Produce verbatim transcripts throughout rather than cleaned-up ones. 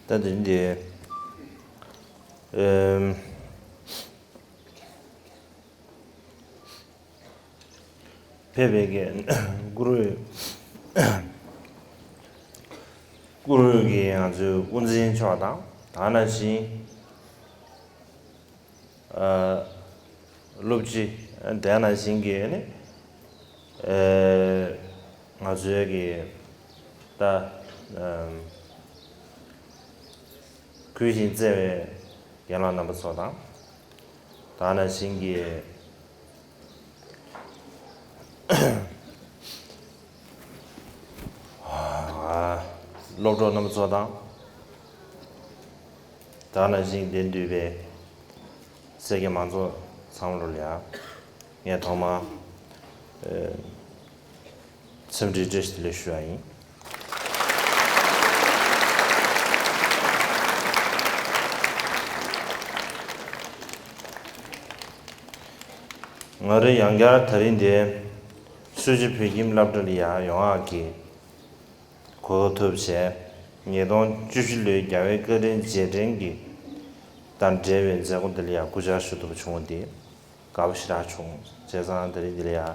ད་དེ་འདི་ཨེམ། ཕེབས་པའི་གི་བཀུར་འོས་བཀུར་འོས་ཀྱི་ང་ཚོའི་དབུ་འཛིན་མཆོག་དང་། ད་ནང་བཞིན་ཨ་སློབ་སྤྱི། དེ་ནང་བཞིན་གྱི་ནི་ཨ་ང་ཚོའི་གི་ད་ཨ་གུས་ཤིང་བརྩེ་བའི་རྒན་ལགས་རྣམ་པ་ཚོ་དང་། ད་ནང་བཞིན་གྱི་སློབ་གྲོགས་རྣམ་པ་ཚོ་དང་། ད་ནང་བཞིན་འདིར་འདུས་པའི་སེར་སྐྱ་མང་ཚོགས་ཚང་མ་ལ་ཡང་ངས་ཐོག་མར་ཨེ་འཚམས་འདྲི་བཀྲ་ཤིས་བདེ་ལེགས་ཞུ་བ་ཡིན། ང་རང་ཡང་བསྐྱར་ད་རིང་འདིར་སུ་ཇཱ་བོད་ཁྱིམ་སློབ་གྲྭ་ལ་ཡང་ཡོང་ཡག་གི་གོ་སྐབས་ཐོབ་བྱས། ཉིས་སྟོང་བཅུ་བཞི་ལོའི་རྒྱལ་བའི་བཀའ་དྲིན་རྗེས་དྲན་གྱི་དང་འབྲེལ་བའི་མཛད་སྒོ་འདི་ལ་ཡང་སྐུ་བཅར་ཞུ་ཐུབ་པ་བྱུང་བ་འདི་དགའ་པོ་ཞེ་དྲག་བྱུང་། བྱས་ཙང་ད་རིང་འདི་ལ་ཡང་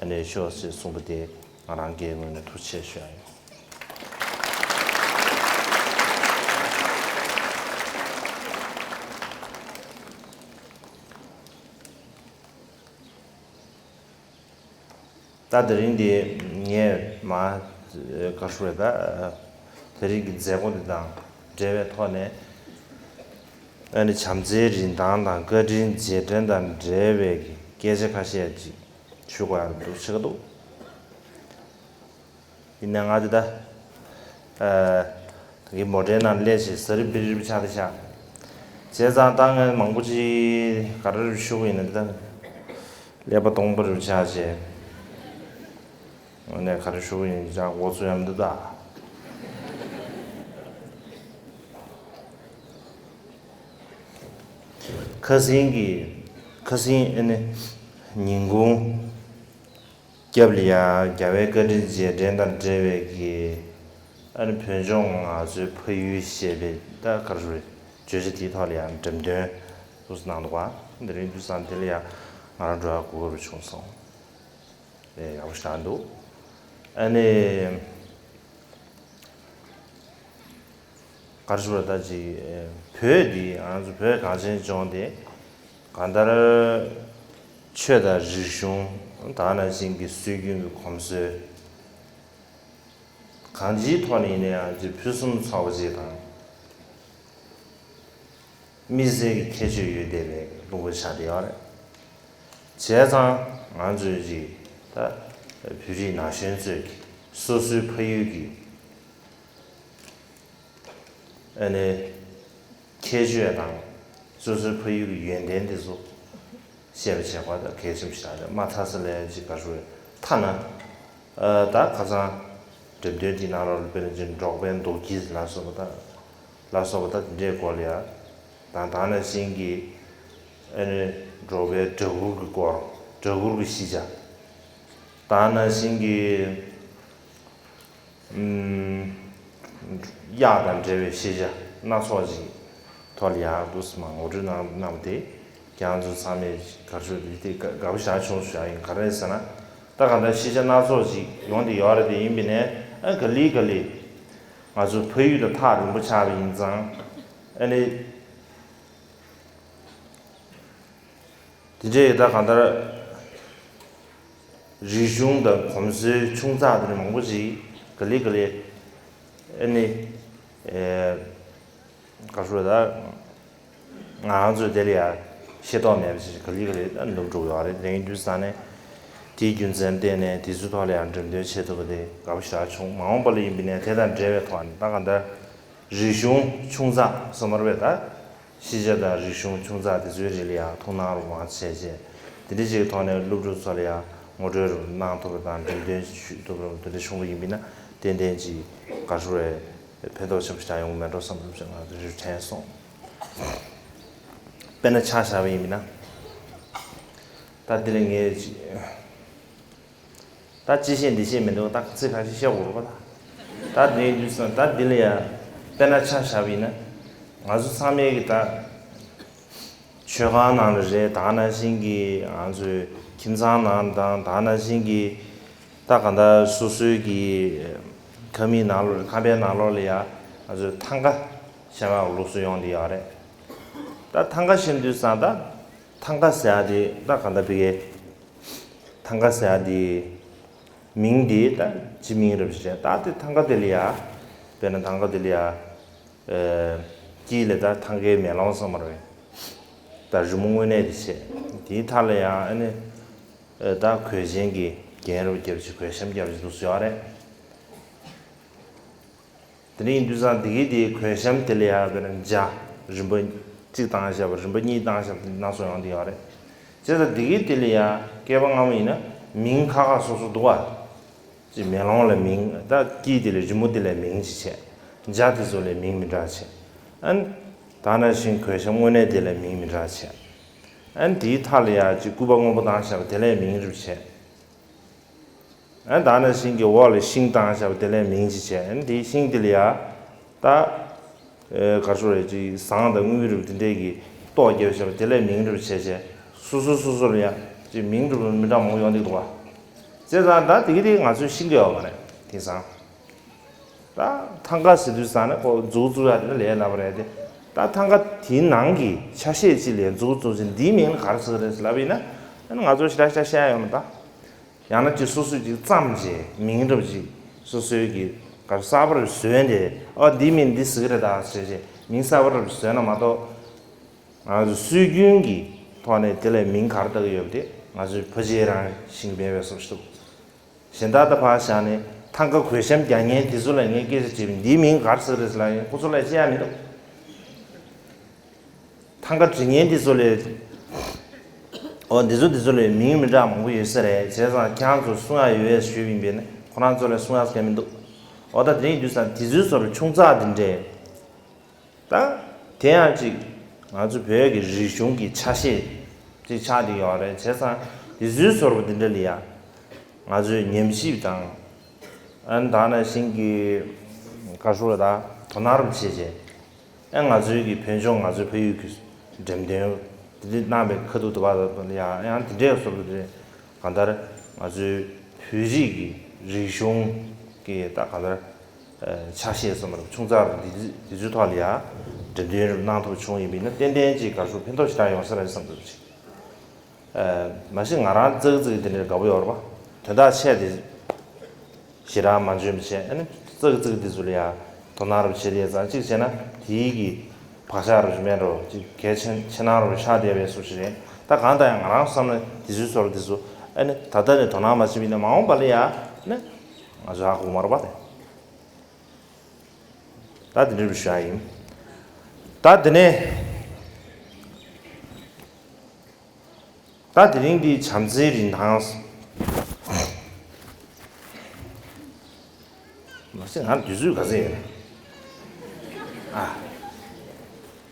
ཨ་ནེ་ཤོག་ཅེས་གསུངས་པ་དེ་ང་རང་གི་ངོས་ནས་ཐུགས་རྗེ་ཆེ་ཞུ་ཡ་ཡིན། ད་དེ་རིང་འདི་ངས་མ་ག་ཞུ་རེད། ད་དེ་རིང་གི་མཛད་སྒོ་འདི་དང་འབྲེལ་བའི་ཐོག་ནས་ཨ་ནི་བྱམས་བརྩེའི་རིན་ཐང་དང་བཀའ་དྲིན་རྗེས་དྲན་དང་འབྲེལ་བའི་སྐད་ཆ་ཁ་ཤས་ཅིག་ཞུ་དགོས་ཡག་འདུག་ཆེ་ག་འདུག་ཡིན་ནའི་ང་འདི་ད་ཨ་ད་གི་མོ་ཊའི་ནང་སླེབས་བྱས་ཟ་རི་བི་རི་རི་ཆགས་ཏེ་ཤག་བྱས་ཙང་ད་ངས་མང་པོ་ཅིག་ག་རེ་ཞུ་དགོས་ཡིན་ན། འདི་ད་ཀླད་པ་སྟོང་པ་རུ་ཆགས་བྱས། ཨ་ནེ་ག་རེ་ཞུ་དགོས་ཡིན་ཅང་འགོ་ཚུགས་ཡ་མི་འདུག་ད། ཁ་སང་གི་ཁ་སང་ཨ་ནེ་ཉིན་གུང་རྒྱབ་ལ་ཡ་རྒྱལ་བའི་བཀའ་དྲིན་རྗེས་དྲན་དང་འབྲེལ་བའི་གི་ཨ་ནི་བོད་ལྗོངས་ང་ཚོའི་ཕ་ཡུལ་ཞེས་པའི་ད་ག་རེ་ཞུ་རེད། བརྗོད་བྱ་དེའི་ཐོག་ལ་ཡང་འགྲེམས་སྟོན་འདུག་སེ་གནང་འདུག་ག་དེ་རིང་དུས་སང་དེ་ལ་ཡང་ང་རང་འགྲོ་ཡག་གོ་སྐབས་བྱུང་སོང་། ཨེ་ཡག་པོ་ཞེ་དྲག་འདུག་ཨ་ནི་ག་རེ་ཞུ་རེད། ད་ཅིག་བོད་འདི་ང་ཚོ་བོད་གངས་ཅན་ལྗོངས་འདི་གང་ལྟར་ཆོས་དང་རིག་གཞུང་། ད་ནང་བཞིན་གྱི་སྲོལ་རྒྱུན་གྱི་གོམས་སྲོལ། གང་ཅིའི་ཐོག་ནས་ཡིན་ན་ཡང་ཅིག་ཕུན་སུམ་ཚོགས་པ་ཅིག་དང་། དམིགས་བསལ་གྱི་ཁྱད་ཆོས་ཡོད་བསྡད་པའི་ལུང་པ་ཆགས་བསྡད་ཡོད་རེད། བྱས་ཙང་ང་ཚོས་ཅིག་ད་བོད་རིགས་ན་གཞོན་ཚོས་ཀྱི་སོ་སོའི་ཕ་ཡུལ་གྱི་ཨ་ནི་ཁྱད་ཆོས་དང་སོ་སོའི་ཕ་ཡུལ་གྱི་ཡོན་ཏན་དེ་ཚོ་བཤད་པ་བྱས་པ་ད་གལ་ཆེན་པོ་ཞིག་རེད། མ་མཐའ་ས་ལ་ཅིག་ག་ཞུ་རེད། ཐ་ན་ཨ་ད་ཁ་སང་འགྲེམས་སྟོན་དེའི་ནང་ལོགས་ལ་དཔེར་ན་ཅིག་འབྲོག་པའི་རྡོ་སྐྱིད་ལ་སོགས་པ་ད་ལ་སོགས་པ་ད་དེ་འདྲའི་སྐོར་ལ་ཡ་དང་། ད་ནང་བཞིན་གྱི་ཨ་ནི་འབྲོག་པའི་སྦྲ་གུར་གྱི་སྐོར། སྦྲ་གུར་གྱི་ཤེས་བྱ། ད་ནང་བཞིན་གྱི་ཨུམ། གཡག་དང་འབྲེལ་བའི་ཤེས་བྱ་སྣ་ཚོགས་ཤིག་ཐོག་ལ་ཡག་འདུག་སེ་མར་ངོ་སྤྲོད་གནང་གནང་བ་དེ་ཁྱེད་རང་ཚོ་ཚང་མས་ག་རེ་ཞུ་དེ་དེ་དགའ་པོ་ཞེ་དྲག་བྱུང་ཞུ་ཡག་ཡིན། ག་རེ་ཟེར་ན། ད་གང་ལྟར་ཤེས་བྱ་སྣ་ཚོགས་ཤིག་ཡོང་བསྡད་ཡོད་རེད། དེ་ཡིན་པ་ཡིན་ནའི་ཨ་ག་ལེ་ག་ལེ་ང་ཚོ་ཕ་ཡུལ་དང་ཐག་རིང་པོ་ཆགས་པ་ཡིན་ཙང་ཨ་ནི། དེ་འདྲའི་ད་གང་ལྟར་རིག་གཞུང་དང་གོམས་སྲོལ་ཆུང་ཙག་དེ་འདྲ་མང་པོ་ཞིག་ག་ལེ་ག་ལེ་ཨ་ནི་ཨེ་ག་རེ་ཞུ་ད། ང་རང་ཚོས་དེ་ལ་ཡ་ཤེས་རྟོགས་མེད་པ་ཞིག་ག་ལེ་ག་ལེ་ད་ནུབ་འགྲོ་གི་ཡོད་རེད། དེ་ཡིན་དུས་ཙང་ནས་དེའི་རྒྱུ་མཚན་བརྟེན་ནས་དེ་ཚོའི་ཐོག་ལ་ཡང་འགྲེམས་སྟོན་བྱེད་ཐུབ་པ་དེ་དགའ་པོ་ཞེ་དྲག་བྱུང་། མ་འོངས་པ་ལ་ཡིན་པ་ཡིན་ནའི་དེ་དང་འབྲེལ་བའི་ཐོག་ནས་ད་གང་ལྟར་རིག་གཞུང་ཆུང་ཙག་སོ་མར་བས་ད། ཤེས་བྱ་དང་རིག་གཞུང་ཆུང་ཙག་དེ་ཚོའི་རིགས་ལ་ཡང་ཐུགས་སྣང་རོགས་གནང་བྱས་རྗེས་དེ་འདྲ་ཅིག་གི་ཐོག་ནས་སློབ་ཕྲུག་ཚོ་ལ་ཡང་ངོ་སྤྲོད་རོགས་གནང་ཐུབ་པ་དང་འགྲེམས་སྟོན་ཞུ་ཐུབ་པ་དེ་འདྲ་བྱུང་བ་ཡིན་པ་ཡིན་ན་ཏན་ཏན་ཅིག་ག་རེ་ཞུ་རེད། ཕན་ཐོགས་ཆེན་པོ་ཞིག་ཡོང་གི་མེད་འགྲོ་བསམ་བསམ་ཞིག་ང་ཚོ་རེ་དྲན་སོང་། དཔེར་ན་ཆ་བཞག་པ་ཡིན་པ་ཡིན་ན། ད་འདི་ལ་ངས་ཅིག་ད་ཅི་བཤད་འདི་བཤད་མི་འདུག་ད་ཚིག་ཁ་ཤས་བཤད་དགོས་རེད་པ། ད་ད་འདི་འདུག་སེ་ད་འདི་ལ་ཡ་ དཔེར་ན་ཆ་བཞག་པ་ཡིན་ན། ང་ཚོ་ཚང་མས་ཀྱི་ད་མཆོད་ཁང་ནང་ལ་རེད། ད་ག་ནང་བཞིན་གྱི་ང་ཚོའི་ཁྱིམ་ཚང་ནང་དང་། ད་ག་ནང་བཞིན་གྱི་ད་གང་ལྟར་སོ་སོའི་གི་ཁང་མིག་ནང་ལོགས། ཁང་པའི་ནང་ལོགས་ལ་ཡ་ང་ཚོས་ཐང་ག་བཤམས་ཡག་ལུགས་སྲོལ་ཡོང་བསྡད་ཡོད་རེད། ད་ཐང་ག་བཤམས་དུས་ཙང་ད་ཐང་ག་ཟེར་ཡག་དེ་ད་གང་ལྟར་བི་གའི་ཐང་ག་ཟེར་ཡག་དེ་མིང་དེ་ད་སྤྱི་མིང་རེད་པ་ཞིག་རེད། ད་དེ་ཐང་ག་དེ་ལ་ཡ། དཔེར་ན་ཐང་ག་དེ་ལ་ཡ། ཨ། དཀྱིལ་ལ་ད་ཐང་གའི་མེ་ལོང་བསམ་པ་རེད། ད་རི་མོ་དངོས་གནས་དེ་བྱས། དེའི་མཐའ་ལ་ཡང་ཨ་ནི། ཨ། ད་གོས་ཆེན་གྱི་རྒྱན་རུ་བརྒྱབ་བྱས། གོས་ཤམ་བརྒྱབ་བྱས་འདུག་སེ་ཡོད་རེད། དེ་འདྲ་ཡིན་དུས་ཙང་དེ་གི་དེའི་གོས་ཤམ་དེ་ལ་ཡང་དཔེར་ན་འཇའ་རིམ་པ་གཅིག་བཏང་བཞག་པ། རིམ་པ་གཉིས་བཏང་བཞག་པ་སྣ་ཚོགས་ཡོང་བསྡད་ཡོད་རེད། བྱས་ཙང་དེ་གི་དེ་ལ་ཡང་སྐྱེས་པ་སྔ་མོ་ཡིན་ན་མིང་ཁག་ཁག་སོ་སོ་འདུག་བ། ཅིག་མེ་ལོང་ལ་མིང་། ད་དཀྱིལ་དེ་ལ་རི་མོ་དེ་ལ་མིང་ཅིག་བྱས། འཇའ་དེ་ཚོ་ལ་མིང་མི་འདྲ་བྱས། ཨ་ནི་ད་ག་ནང་བཞིན་གོས་ཤམ་དངོས་གནས་དེ་ལ་མིང་མི་འདྲ་བྱས། ཨ་ནི་དེའི་མཐའ་ལ་ཡ་ཅིག་སྐུད་པ་སྔོན་པོ་བཏང་བཞག་པ་དེ་ལ་མིང་རེ་བྱས། ཨ་ནི་ད་ག་ནང་བཞིན་གྱི་འོག་ལ་ཤིང་བཏང་བཞག་པ་དེ་ལ་མིང་ཅིག་བྱས། ཨ་ནི་དེའི་ཤིང་དེ་ལ་ཡ་ད། ཨེ། ག་རེ་ཟེར་རེད། ཅིག་ཟངས་དང་དངུལ་རུ་དེ་འདྲས་ཀྱི་ཏོག་བརྒྱབ་བཞག་པ་དེ་ལ་མིང་རུ་བྱས་བྱས། སོ་སོ་སོ་སོ་ལ་ཡ་ཅིག་མིང་རུ་མི་འདྲ་མང་པོ་ཡོང་བསྡད་འདུག་བ། བྱས་ཙང་ད་དེ་གི་དེ་ང་ཚོས་ཤེས་ཀྱི་ཡོད་མ་རེད། དེང་སང་ད་ཐང་ག་ཟེར་དུས་ཙང་ནས་ཁོ་མཛུབ་བཙུགས་ཡག་དེ་ལ་ལབ་པ་རེད་དེ། ད་ཐང་ག་དེའི་ནང་གི་ཆ་ཤས་ཅིག་ལ་མཛུབ་བཙུགས་བྱས། འདིའི་མིང་ལ་ག་རེ་ཟེར་གི་རེད་ཟེར་ལབ་པ་ཡིན་ན། ཨ་ནི་ང་ཚོ་ཞེ་དྲག་ཤ་ཤ་ཡོད་མ་རེད་ད། ཡང་ན་ཅིག་སོ་སོས་ཅིག་བརྩམས་བྱས་མིང་འདྲ་པོ་ཅིག་སོ་སོའི་གི་ག་རེ་གསར་པ་རེ་བཟོས་ནས། ཨ། འདིའི་མིང་འདི་ཟེར་གི་རེད་ད་ཟེར་བྱས་མིང་གསར་པ་རེ་བཟོས་ན་མ་གཏོགས། ང་ཚོ་སྲོལ་རྒྱུན་གྱི་ཐོག་ནས་དེ་ལ་མིང་ག་རེ་བཏགས་ཀྱི་ཡོད་པ་དེ་ང་ཚོའི་ཕ་གིར་རང་ཤེས་ཀྱི་མེད་པའི་བཟོ་ཞིག་འདུག། གཞན་དག་ད་ཕར་བཞག་ནས་ཐང་ག་གོས་ཤམ་རྒྱག་མཁན་དེ་ཚོ་ལ་ངས་སྐད་ཆ་དྲིས་པ་ཡིན། འདིའི་མིང་ག་རེ་ཟེར་རེད་ཟེར་ལབ་ཡིན། ཁོ་ཚོ་ལ་བཤད་ཡག་མི་འདུག། ཐང་ག་འབྲི་མཁན་འདི་ཚོ་ལ། འོ། འདི་ཚོ་འདི་ཚོ་ལ་མིང་མི་འདྲ་མང་པོ་ཡོད་ས་རེད། བྱས་ཙང་ཁྱེད་རང་ཚོ་གསུང་ཡག་ཡོད་པས་ཞུས་པ་ཡིན་པས་ན། ཁོ་རང་ཚོ་ལ་གསུང་ཡག་གང་ཡང་མི་འདུག། འོ། ད་དེ་རིང་དུས་སང་དེ་ཚོའི་བཟོ་འདྲ་ཆུང་ཙག་འདི་འདྲས། ད་དེ་ཡང་ཅིག་ང་ཚོ་བོད་ཀྱི་རིག་གཞུང་གི་ཆ་ཤས་ཅིག་ཆགས་བསྡད་ཡོད་རེད། བྱས་ཙང་དེ་ཚོའི་བཟོ་འདྲ་འདི་འདྲ་ལ་ཡ་ང་ཚོས་ཉམས་ཞིབ་དང་། ཨ་ནི་ད་ག་ནང་བཞིན་གྱི་ག་རེ་ཟེར་དགོས་རེད། ད་དོ་སྣང་རུ་བྱས་བྱས། ཨ། ང་ཚོའི་གི་བོད་ལྗོངས་ང་ཚོའི་ཕ་ཡུལ་གྱི་འགྲེམས་སྟོན་དེ་འདྲ་གནང་བའི་ཁ་ཐུག་ཏུ་བ་ཡང་ཡང་དེ་འདྲའི་བཟོ་འདྲ་དེ་གང་ལྟར་ང་ཚོའི་བོད་རིགས་ཀྱི་རིག་གཞུང་གི་ད་གང་ལྟར། ཨ། ཆ་ཤས་ཙམ་རུ་ཆུང་ཙག་རུ་འདི་འདི་ཚོའི་ཐོག་ལ་ཡ་འགྲེམས་སྟོན་རུ་གནང་ཐུབ་བྱུང་ཡིན་པ་ཡིན་ན། ཏན་ཏན་ཅིག་ག་རེ་ཟེར། ཕན་ཐོགས་ཞེ་དྲག་ཡོང་ས་རེད་བསམ་འདུག་ཅིག། ཨ། མ་གཞི་ང་རང་ཙག་ཙིག་དེ་འདྲའི་དགའ་པོ་ཡོད་རེད་པ། དོན་དག་ཆེ་དེ་ཞེ་དྲག་མ་འཇོན་པ་བྱས། ཨ་ནི་ཙག་ཙིག་དེ་ཚོ་ལ་ཡ་དོ་སྣང་རུ་བྱེད་དེ་ཙང་ཅིག་བྱས་ན་དེའི་གི་བག་ཆགས་རུ་མེད་འགྲོ། ཅིག་གལ་ཆེ་ཆེ་ནང་རུ་ཆགས་བསྡད་པའི་བཟོ་ཞིག་རེད། ད་གང་ལྟར་ཡང་ང་རང་བསམ་ན་དེ་ཚོའི་བཟོ་འདྲ་དེ་ཚོ། ཨ་ནི་ད་ལྟ་ནས་དོ་སྣང་མ་བྱས་པ་ཡིན་ན་མ་འོངས་པ་ལ་ཡ་ནི་ང་ཚོ་ཧ་གོ་མ་རེད་པ། དེ་ད་དེ་འདྲ་རུ་ཞུ་ཡག་ཡིན། ད་དེ་ནས། ད་དེ་རིང་འདི་བྱམས་བརྩེའི་རིན་ཐང་། མ་གཞི་ང་དུས་ཚོད་ག་ཚོད་ཡོད་རེད། ཨ།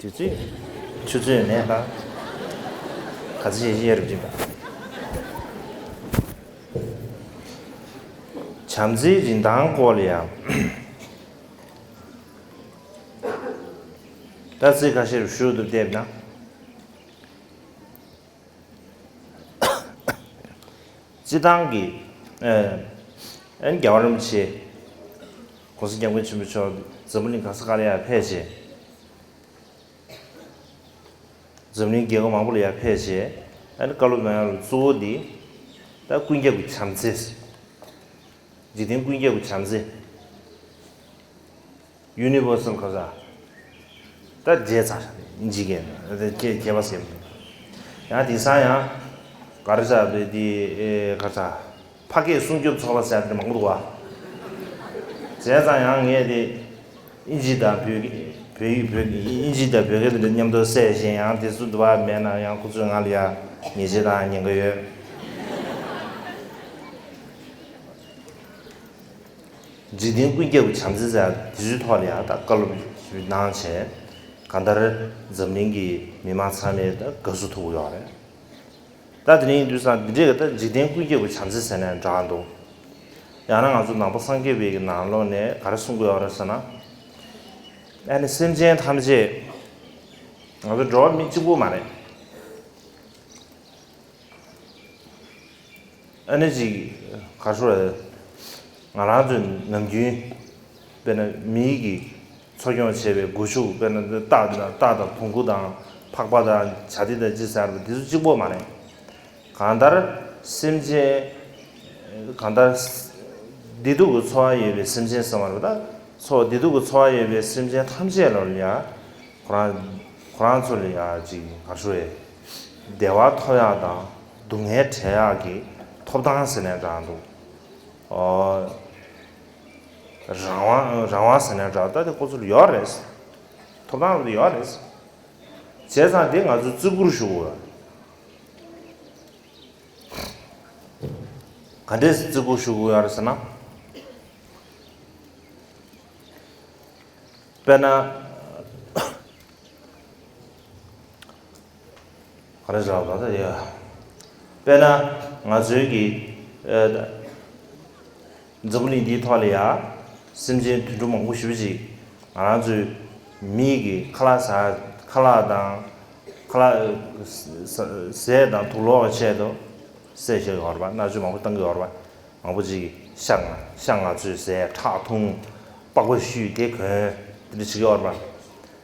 དུས་ཚོད་ཆུ་ཚོད་མེད་པ། ག་ཚོད་ཡོད་རེད་ཅིག་པ། བྱམས་བརྩེའི་རིན་ཐང་སྐོར་ལ་ཡང་ད་ཚིག་ཁ་ཤས་རུ་ཞུ་འདུག་བལྟས་ན། སྤྱིར་བཏང་གི། ཨ། ཨ་ནི་རྒྱལ་བ་རིན་པོ་ཆེ་༸གོང་ས་༸སྐྱབས་མགོན་ཆེན་པོ་མཆོག་འཛམ་བུ་གླིང་ག་ས་ག་ལ་ཡར་ཕེབས་བྱས། འཛམ་གླིང་རྒྱལ་ཁབ་མང་པོ་ལ་ཡར་ཕེབས་བྱས། ཨ་ནི་བཀའ་སློབ་གནང་ཡག་གཙོ་བོ་འདི་ད་ཀུན་ཁྱབ་ཀྱི་བྱམས་བརྩེ། འཇིག་རྟེན་ཀུན་ཁྱབ་ཀྱི་བྱམས་བརྩེ། Universal ག་ས། ད་རྗེས་ཚར་འཇིག་གེ་ཁྱེད་ཁྱེད་པ་སེམས། ཡང་དེང་སང་ཡང་ག་རེ་ཟེར་བས་དེ། ཨེ། ག་རེ་ཟེར། ཕ་སྐད་སྲུང་སྐྱོབ་ཚོགས་པ་ཟེར་དེ་མང་པོ་འདུག་བ། བྱས་ཙང་ཡང་ངས་དེ་ཨིན་ཇི་དང་བོད་བོད་བོད་ཨིན་ཇི་དང་བོད་སྐད་དེ་མཉམ་དུ་བསྲེས་བཞིན། ཡང་དེ་ཚོ་འདུག་བ་མེད་ན་ཡང་ཁོ་ཚོས་ང་ལ་ཡ་ཉེས་ཆད་བཏང་ཉེན་ཁ་ཡོད། འཇིག་རྟེན་ཀུན་ཁྱབ་ཀྱི་བྱམས་བརྩེ་ཟེར་དེ་ཚོའི་ཐོག་ལ་ཡང་ད་བཀའ་སློབ་གནང་བྱས། གང་ལྟར་འཛམ་གླིང་གི་མི་མང་ཚང་མས་ད་དགའ་བསུ་ཐོབ་ཡོད་རེད། ད་དེ་ནས་ཡིན་དུས་ཙང་འདི་འདྲས་ཀྱི་ད་འཇིག་རྟེན་ཀུན་ཁྱབ་ཀྱི་བྱམས་བརྩེ་ཟེར་ནས་འདྲ་འདུག། ཡང་ན་ང་ཚོ་ནང་པ་སངས་རྒྱས་པའི་གི་ནང་ལོགས་ནས་ག་རེ་གསུང་གི་ཡོད་རེད་ཟེར་ན། ཨ་ནི་སེམས་ཅན་ཐམས་ཅད་ང་ཚོ་འགྲོ་བ་མི་གཅིག་པུ་མ་རེད། ཨ་ནི་ཅིག་ག་རེ་ཟེར། ང་རང་ཚོའི་ནམ་རྒྱུན་དཔེར་ན་མིའི་གི་འཚོ་སྐྱོང་བྱེད་པའི་སྒོ་ཕྱུགས། དཔེར་ན་རྟ་དང་། རྟ་དང་བོང་གུ་དང་ཕག་པ་དང་བྱ་དེ་དང་ཅི་ཟེར་བ་དེ་ཚོ་གཅིག་པོ་མ་རེད། གང་ལྟར་སེམས་ཅན། གང་ལྟར་བདེ་སྡུག་གི་འཚོ་བ་ཡོད་པའི་སེམས་ཅན་ཟེར་བ་རེད་པ། ད་འཚོ། བདེ་སྡུག་གི་འཚོ་བ་ཡོད་པའི་སེམས་ཅན་ཐམས་ཅད་ལ་ཡ། ཁོ་རང་ཁོ་རང་ཚོ་ལ་ཡ་ཅིག་ག་རེ་ཞུ་དགོས། བདེ་བ་ཐོབ་ཡག་དང་སྡུག་བསྔལ་བྲལ་ཡག་གི་ཐོབ་ཐང་ཟེར་ནའང་འདྲ་འདུག། ཨོ། རང་དབང་། རང་དབང་ཟེར་ནའང་འདྲ། ད་དེ་ཁོ་ཚོ་ལ་ཡོད་རེད། ཐོབ་ཐང་ལ་ཡོད་རེད། བྱས་ཙང་དེ་ང་ཚོས་བརྩི་བཀུར་ཞུ་དགོས། ག་འདྲས་བརྩི་བཀུར་ཞུ་དགོས་ཡོད་རེད་ཟེར་ན། དཔེར་ན། ག་རེ་ཟེར་བ་ད་ཡ། དཔེར་ན་ང་ཚོའི་གི། ཨ། འཛམ་བུ་གླིང་འདིའི་ཐོག་ལ་ཡ། སེམས་ཅན་དུད་འགྲོ་མང་པོ་ཞེ་པོ་ཅིག་ང་རང་ཚོའི་མིའི་གི་ཁ་ལག་ཟ། ཁ་ལག་དང་། ཁ་ལག་ཟས་དང་དུག་ལོག་གི་ཆེད་དུ་བསད་བཞག་ཡོད་རེད་པ། མནར་གཅོད་མང་པོ་བཏང་གི་ཡོད་རེད་པ། མང་པོ་ཅིག་གིས་ཤ། ཤ་ང་ཚོས་བཟས། ཁྲག་འཐུང་། པགས་པ་བཤུས། དེ་གོན། དེ་འདྲ་བྱེད་ཀྱི་ཡོད་རེད་པ།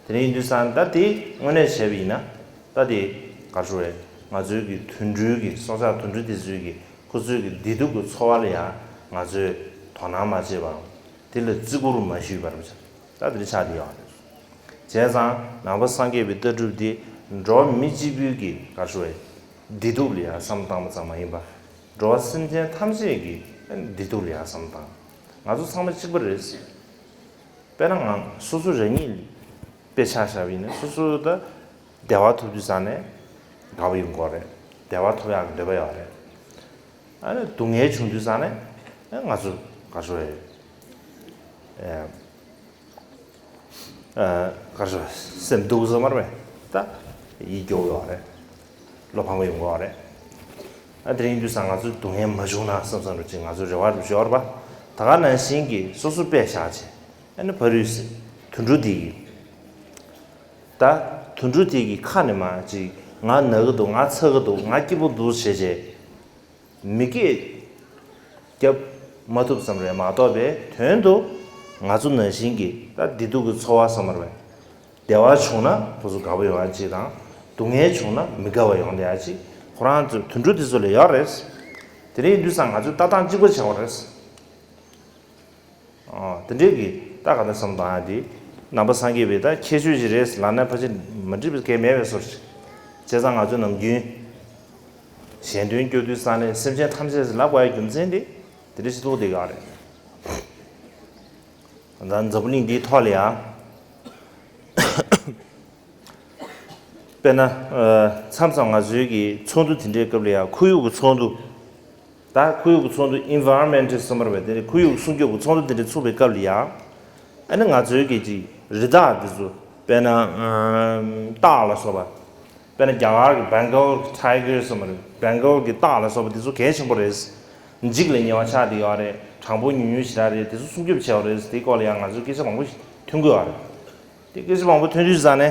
དེ་འདྲ་ཡིན་དུས་ཙང་ད་དེ་དངོས་གནས་བྱས་པ་ཡིན་ན། ད་དེ་ག་རེ་ཞུ་དགོས། ང་ཚོའི་གི་དུད་འགྲོའི་གི་སྲོག་ཆགས་དུད་འགྲོ་དེ་ཚོའི་གི་ཁོ་ཚོའི་གི་བདེ་སྡུག་གི་འཚོ་བ་ལ་ཡང་ང་ཚོས་དོ་སྣང་མ་བྱས་པའམ། དེ་ལ་བརྩི་བཀུར་མ་ཞུས་པར་བྱས། ད་དེ་འདྲ་ཆགས་བསྡད་ཡོད་རེད། བྱས་ཙང་ནང་པ་སངས་རྒྱས་པའི་ལྟ་གྲུབ་དེ་འགྲོ་བ་མི་གཅིག་པུའི་གི་ག་རེ་ཞུ་དགོས། བདེ་སྡུག་ལ་ཡང་བསམ་བློ་བཏང་བ་ཙམ་མ་ཡིན་པ། འགྲོ་བ་སེམས་ཅན་ཐམས་ཅད་ཀྱི་བདེ་སྡུག་ལ་ཡང་བསམ་བློ་བཏང་། ང་ཚོ་ཚང་མ་གཅིག་པ་རེད། དཔེར་ན་ང་སོ་སོ་རང་ཉིད་དཔེ་ཆ་བཞག་པ་ཡིན་ན། སོ་སོ་ད་བདེ་བ་ཐོབ་དུས་ཙང་ནས་དགའ་བོ་ཡོང་གི་ཡོད་རེད། བདེ་བ་ཐོབ་ཡག་གི་འདོད་པ་ཡོད་རེད། ཨ་ནི་སྡུག་བསྔལ་བྱུང་དུས་ཙང་ནས་ང་ཚོ་ག་རེ་ཞུ་དགོས། ཨ། ཨ། ག་རེ་ཞུ། སེམས་སྡུག་ཟེར་མ་རེད་པས། ད་ཡིད་སྐྱོ་ཡོད་རེད། བློ་ཕམ་ཡོང་གི་ཡོད་རེད། ཨ། དེ་ཡིན་དུས་ཙང་ང་ཚོ་སྡུག་བསྔལ་མ་བྱུང་ན་བསམ་བསམ་འདྲ་ཅིག་ང་ཚོ་རེ་བ་འདྲ་ཅིག་ཡོད་རེད་པ། ད་ག་ནང་བཞིན་གྱི་སོ་སོ་དཔེ་བཞག་བྱས། ཨ་ནི་ཕ་རོལ་དུད་འགྲོ་དེ་གི། ད་དུད་འགྲོ་དེ་གི་ཁ་ནས་མར་ཅིག་ང་ན་གི་འདུག། ང་ཚ་གི་འདུག། ང་སྐྱིད་པོ་འདུག་བྱས་བྱས། མི་སྐད་རྒྱབ་མ་ཐུབ་ཙམ་རེད་མ་གཏོགས་པའི་དོན་དུ། ང་ཚོ་ནང་བཞིན་གྱི་ད་བདེ་སྡུག་གི་འཚོ་བ་ཟེར་མ་རེད་པས། བདེ་བ་བྱུང་ན་ཁོ་ཚོ་དགའ་པོ་ཡོང་ཡག་ཅིག་དང་། སྡུག་བསྔལ་བྱུང་ན་མི་དགའ་བ་ཡོང་བསྡད་ཡག་ཅིག་ཁོ་རང་ཚོ་དུད་འགྲོ་དེ་ཚོ་ལ་ཡོད་རེད། དེ་འདྲ་ཡིན་དུས་ཙང་ང་ཚོས་ལྟ་སྟངས་གཅིག་པ་བྱེད་དགོས་རེད། ཨ། དེ་འདྲའི་གི་ད་ག་འདྲ་བསམ་བཏང་ཡག་དེ། ནང་པ་སངས་རྒྱས་པའི་ད་ཁྱད་ཆོས་ཤིག་རེད་ལབ་ན་ཕལ་ཆེར་མ་འགྲིག་པའི་སྐད་མེད་པའི་བཟོ་འདྲ། བྱས་ཙང་ང་ཚོས་ནམ་རྒྱུན་གཞན་དོན་སྐྱོང་དུས་ཙང་ནས་སེམས་ཅན་ཐམས་ཅད་ལབ་དགོས་ཡག་རྒྱུ་མཚན་དེ་དེ་འདྲ་ཞིག་རྟོགས་བསྡད་ཡོད་རེད། ད་འཛམ་བུ་གླིང་འདིའི་ཐོག་ལ་ཡང་། དཔེར་ན། ཨ། མཚམས་མཚམས་ང་ཚོའི་གི་ཚོགས་འདུ་དེ་འདྲའི་སྐབས་ལ་ཡང་། ཁོར་ཡུག་གི་ཚོགས་འདུ། ད་ཁོར་ཡུག་གི་ཚོགས་འདུ། ཨེན་ཝའི་རོན་མེན་ཊལ་ཟེར་མ་རེད་པས། དེ་ནི་ཁོར་ཡུག་སྲུང་སྐྱོབ་ཀྱི་ཚོགས་འདུ་དེ་འདྲ་ཚུགས་པའི་སྐབས་ལ་ཡང་། ཨ་ནི་ང་ཚོའི་གི་ཅིག་རི་དྭགས་དེ་ཚོ། དཔེར་ན། ཨམ། སྟག་ལ་སོགས་པ། དཔེར་ན་རྒྱ་གར་གྱི་བེང་གལ་ཊའི་གར་ཟེར་མ་རེད། བེང་གལ་གྱི་སྟག་ལ་སོགས་པ་དེ་ཚོ་གལ་ཆེན་པོ་རེད། འཇིགས་ལ་ཉེ་བ་ཆགས་བསྡད་ཡོད་རེད། གྲངས་འབོར་ཉུང་ཉུང་ཞེ་དྲག་རེད། དེ་ཚོ་སྲུང་སྐྱོབ་བྱས་པ་རེད། དེའི་སྐོར་ལ་ཡང་ང་ཚོས་སྐད་ཆ་མང་པོ་ཞིག་ཐོན་གྱི་ཡོད་རེད། དེ་སྐད་ཆ་མང་པོ་ཐོན་དུས་ཙང་ནས།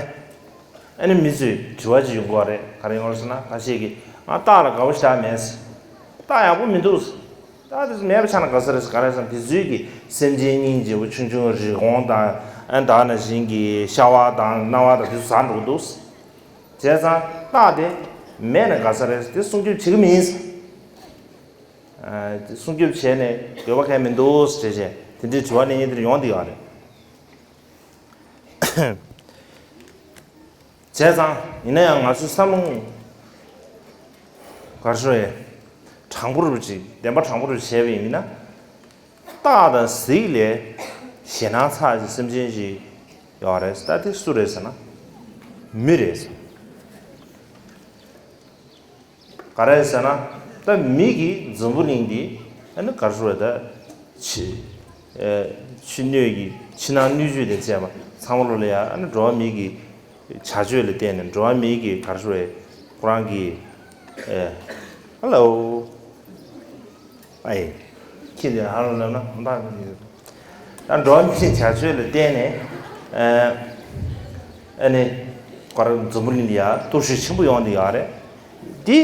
ཨ་ནི་མི་ཚོས་དྲི་བ་ཅིག་ཡོང་གི་ཡོད་རེད། ག་རེ་ཡོང་རེད་ཟེར་ན། ཁ་ཤས་ཀྱིས་ང་སྟག་ལ་དགའ་པོ་ཞེ་དྲག་མེད་ཟེར། སྟག་ཡག་པོ་མི་འདུག་ཟེར། སྟག་དེ་ཚོ་མེད་པ་ཆགས་ན་དགའ་ས་རེད་ཟེར། ག་རེ་ཟེར་ན་དེ་ཚོའི་གི་སེམས་ཅན་སྙིང་རྗེ་པོ་ཆུང་ཆུང་། རི་བོང་དང་། ཨ། ད་ག་ནང་བཞིན་གྱི་ཤ་བ་དང་གནའ་བ་དང་དེ་ཚོ་ཟ་འགྲོ་གི་འདུག་ཟེར། བྱས་ཙང་སྟག་དེ་མེད་ན་དགའ་ས་རེད་ཟེར། དེ་སྲུང་སྐྱོབ་བྱེད་ཀྱི་མིན་ཟེར། ཨ། དེ་སྲུང་སྐྱོབ་བྱས་ནས་འདོད་པ་གང་ཡང་མི་འདུག་ཟེར་བྱས་བྱས། དེ་འདྲའི་དྲི་བ་གླེང་མཁན་དེ་འདྲ་ཡོང་བསྡད་ཡོད་རེད། བྱས་ཙང་ཡིན་ན་ཡང་ང་ཚོའི་བསམ་བློ་ག་རེ་ཞུ་དགོས། དྲང་པོ་རུ་ཅིག་བདེན་པ་དྲང་པོ་རུ་བྱས་པ་ཡིན་ན། སྟག་དང་གཟིག་ལས་ཞེད་སྣང་ཚ་ཅིག་སེམས་ཅན་ཅིག་ཡོད་རེད་ཟེར། ད་དེ་སུ་རེད་ཟེར་ན། མི་རེད་ཟེར། ག་རེ་ཟེར་ན། ད་མི་གིས་འཛམ་བུ་གླིང་འདི། ཨ་ནི་ག་རེ་ཞུ་དགོས། ད་ཕྱི། ཨེ། ཕྱི་སྣོད་ཀྱི་ཕྱི་ནང་སྣོད་བཅུད་དང་བཅས་པ་ཚང་མ་ལོ་ལ་ཡ། ཨ་ནི་འགྲོ་བ་མིའི་གི་བྱ་སྤྱོད་ལ་བརྟེན་ནས། འགྲོ་བ་མིའི་གི་ག་རེ་ཞུ་དགོས། ཁོ་རང་གི། ཨེ། ཧ་ལོ། ཨའི། ཁྱེད་དེ་ཧ་ལོ་ལབ་ན་མ་འདང་གི། ད་འགྲོ་བ་མིའི་བྱ་སྤྱོད་ལ་བརྟེན་ནས། ཨ་ནི་ག་རེ་འཛམ་བུ་གླིང་འདི་ཡ་སྟོབས་ཤུགས་ཆེན་པོ་ཡོང་འདི་ཡོད་རེད། འདི་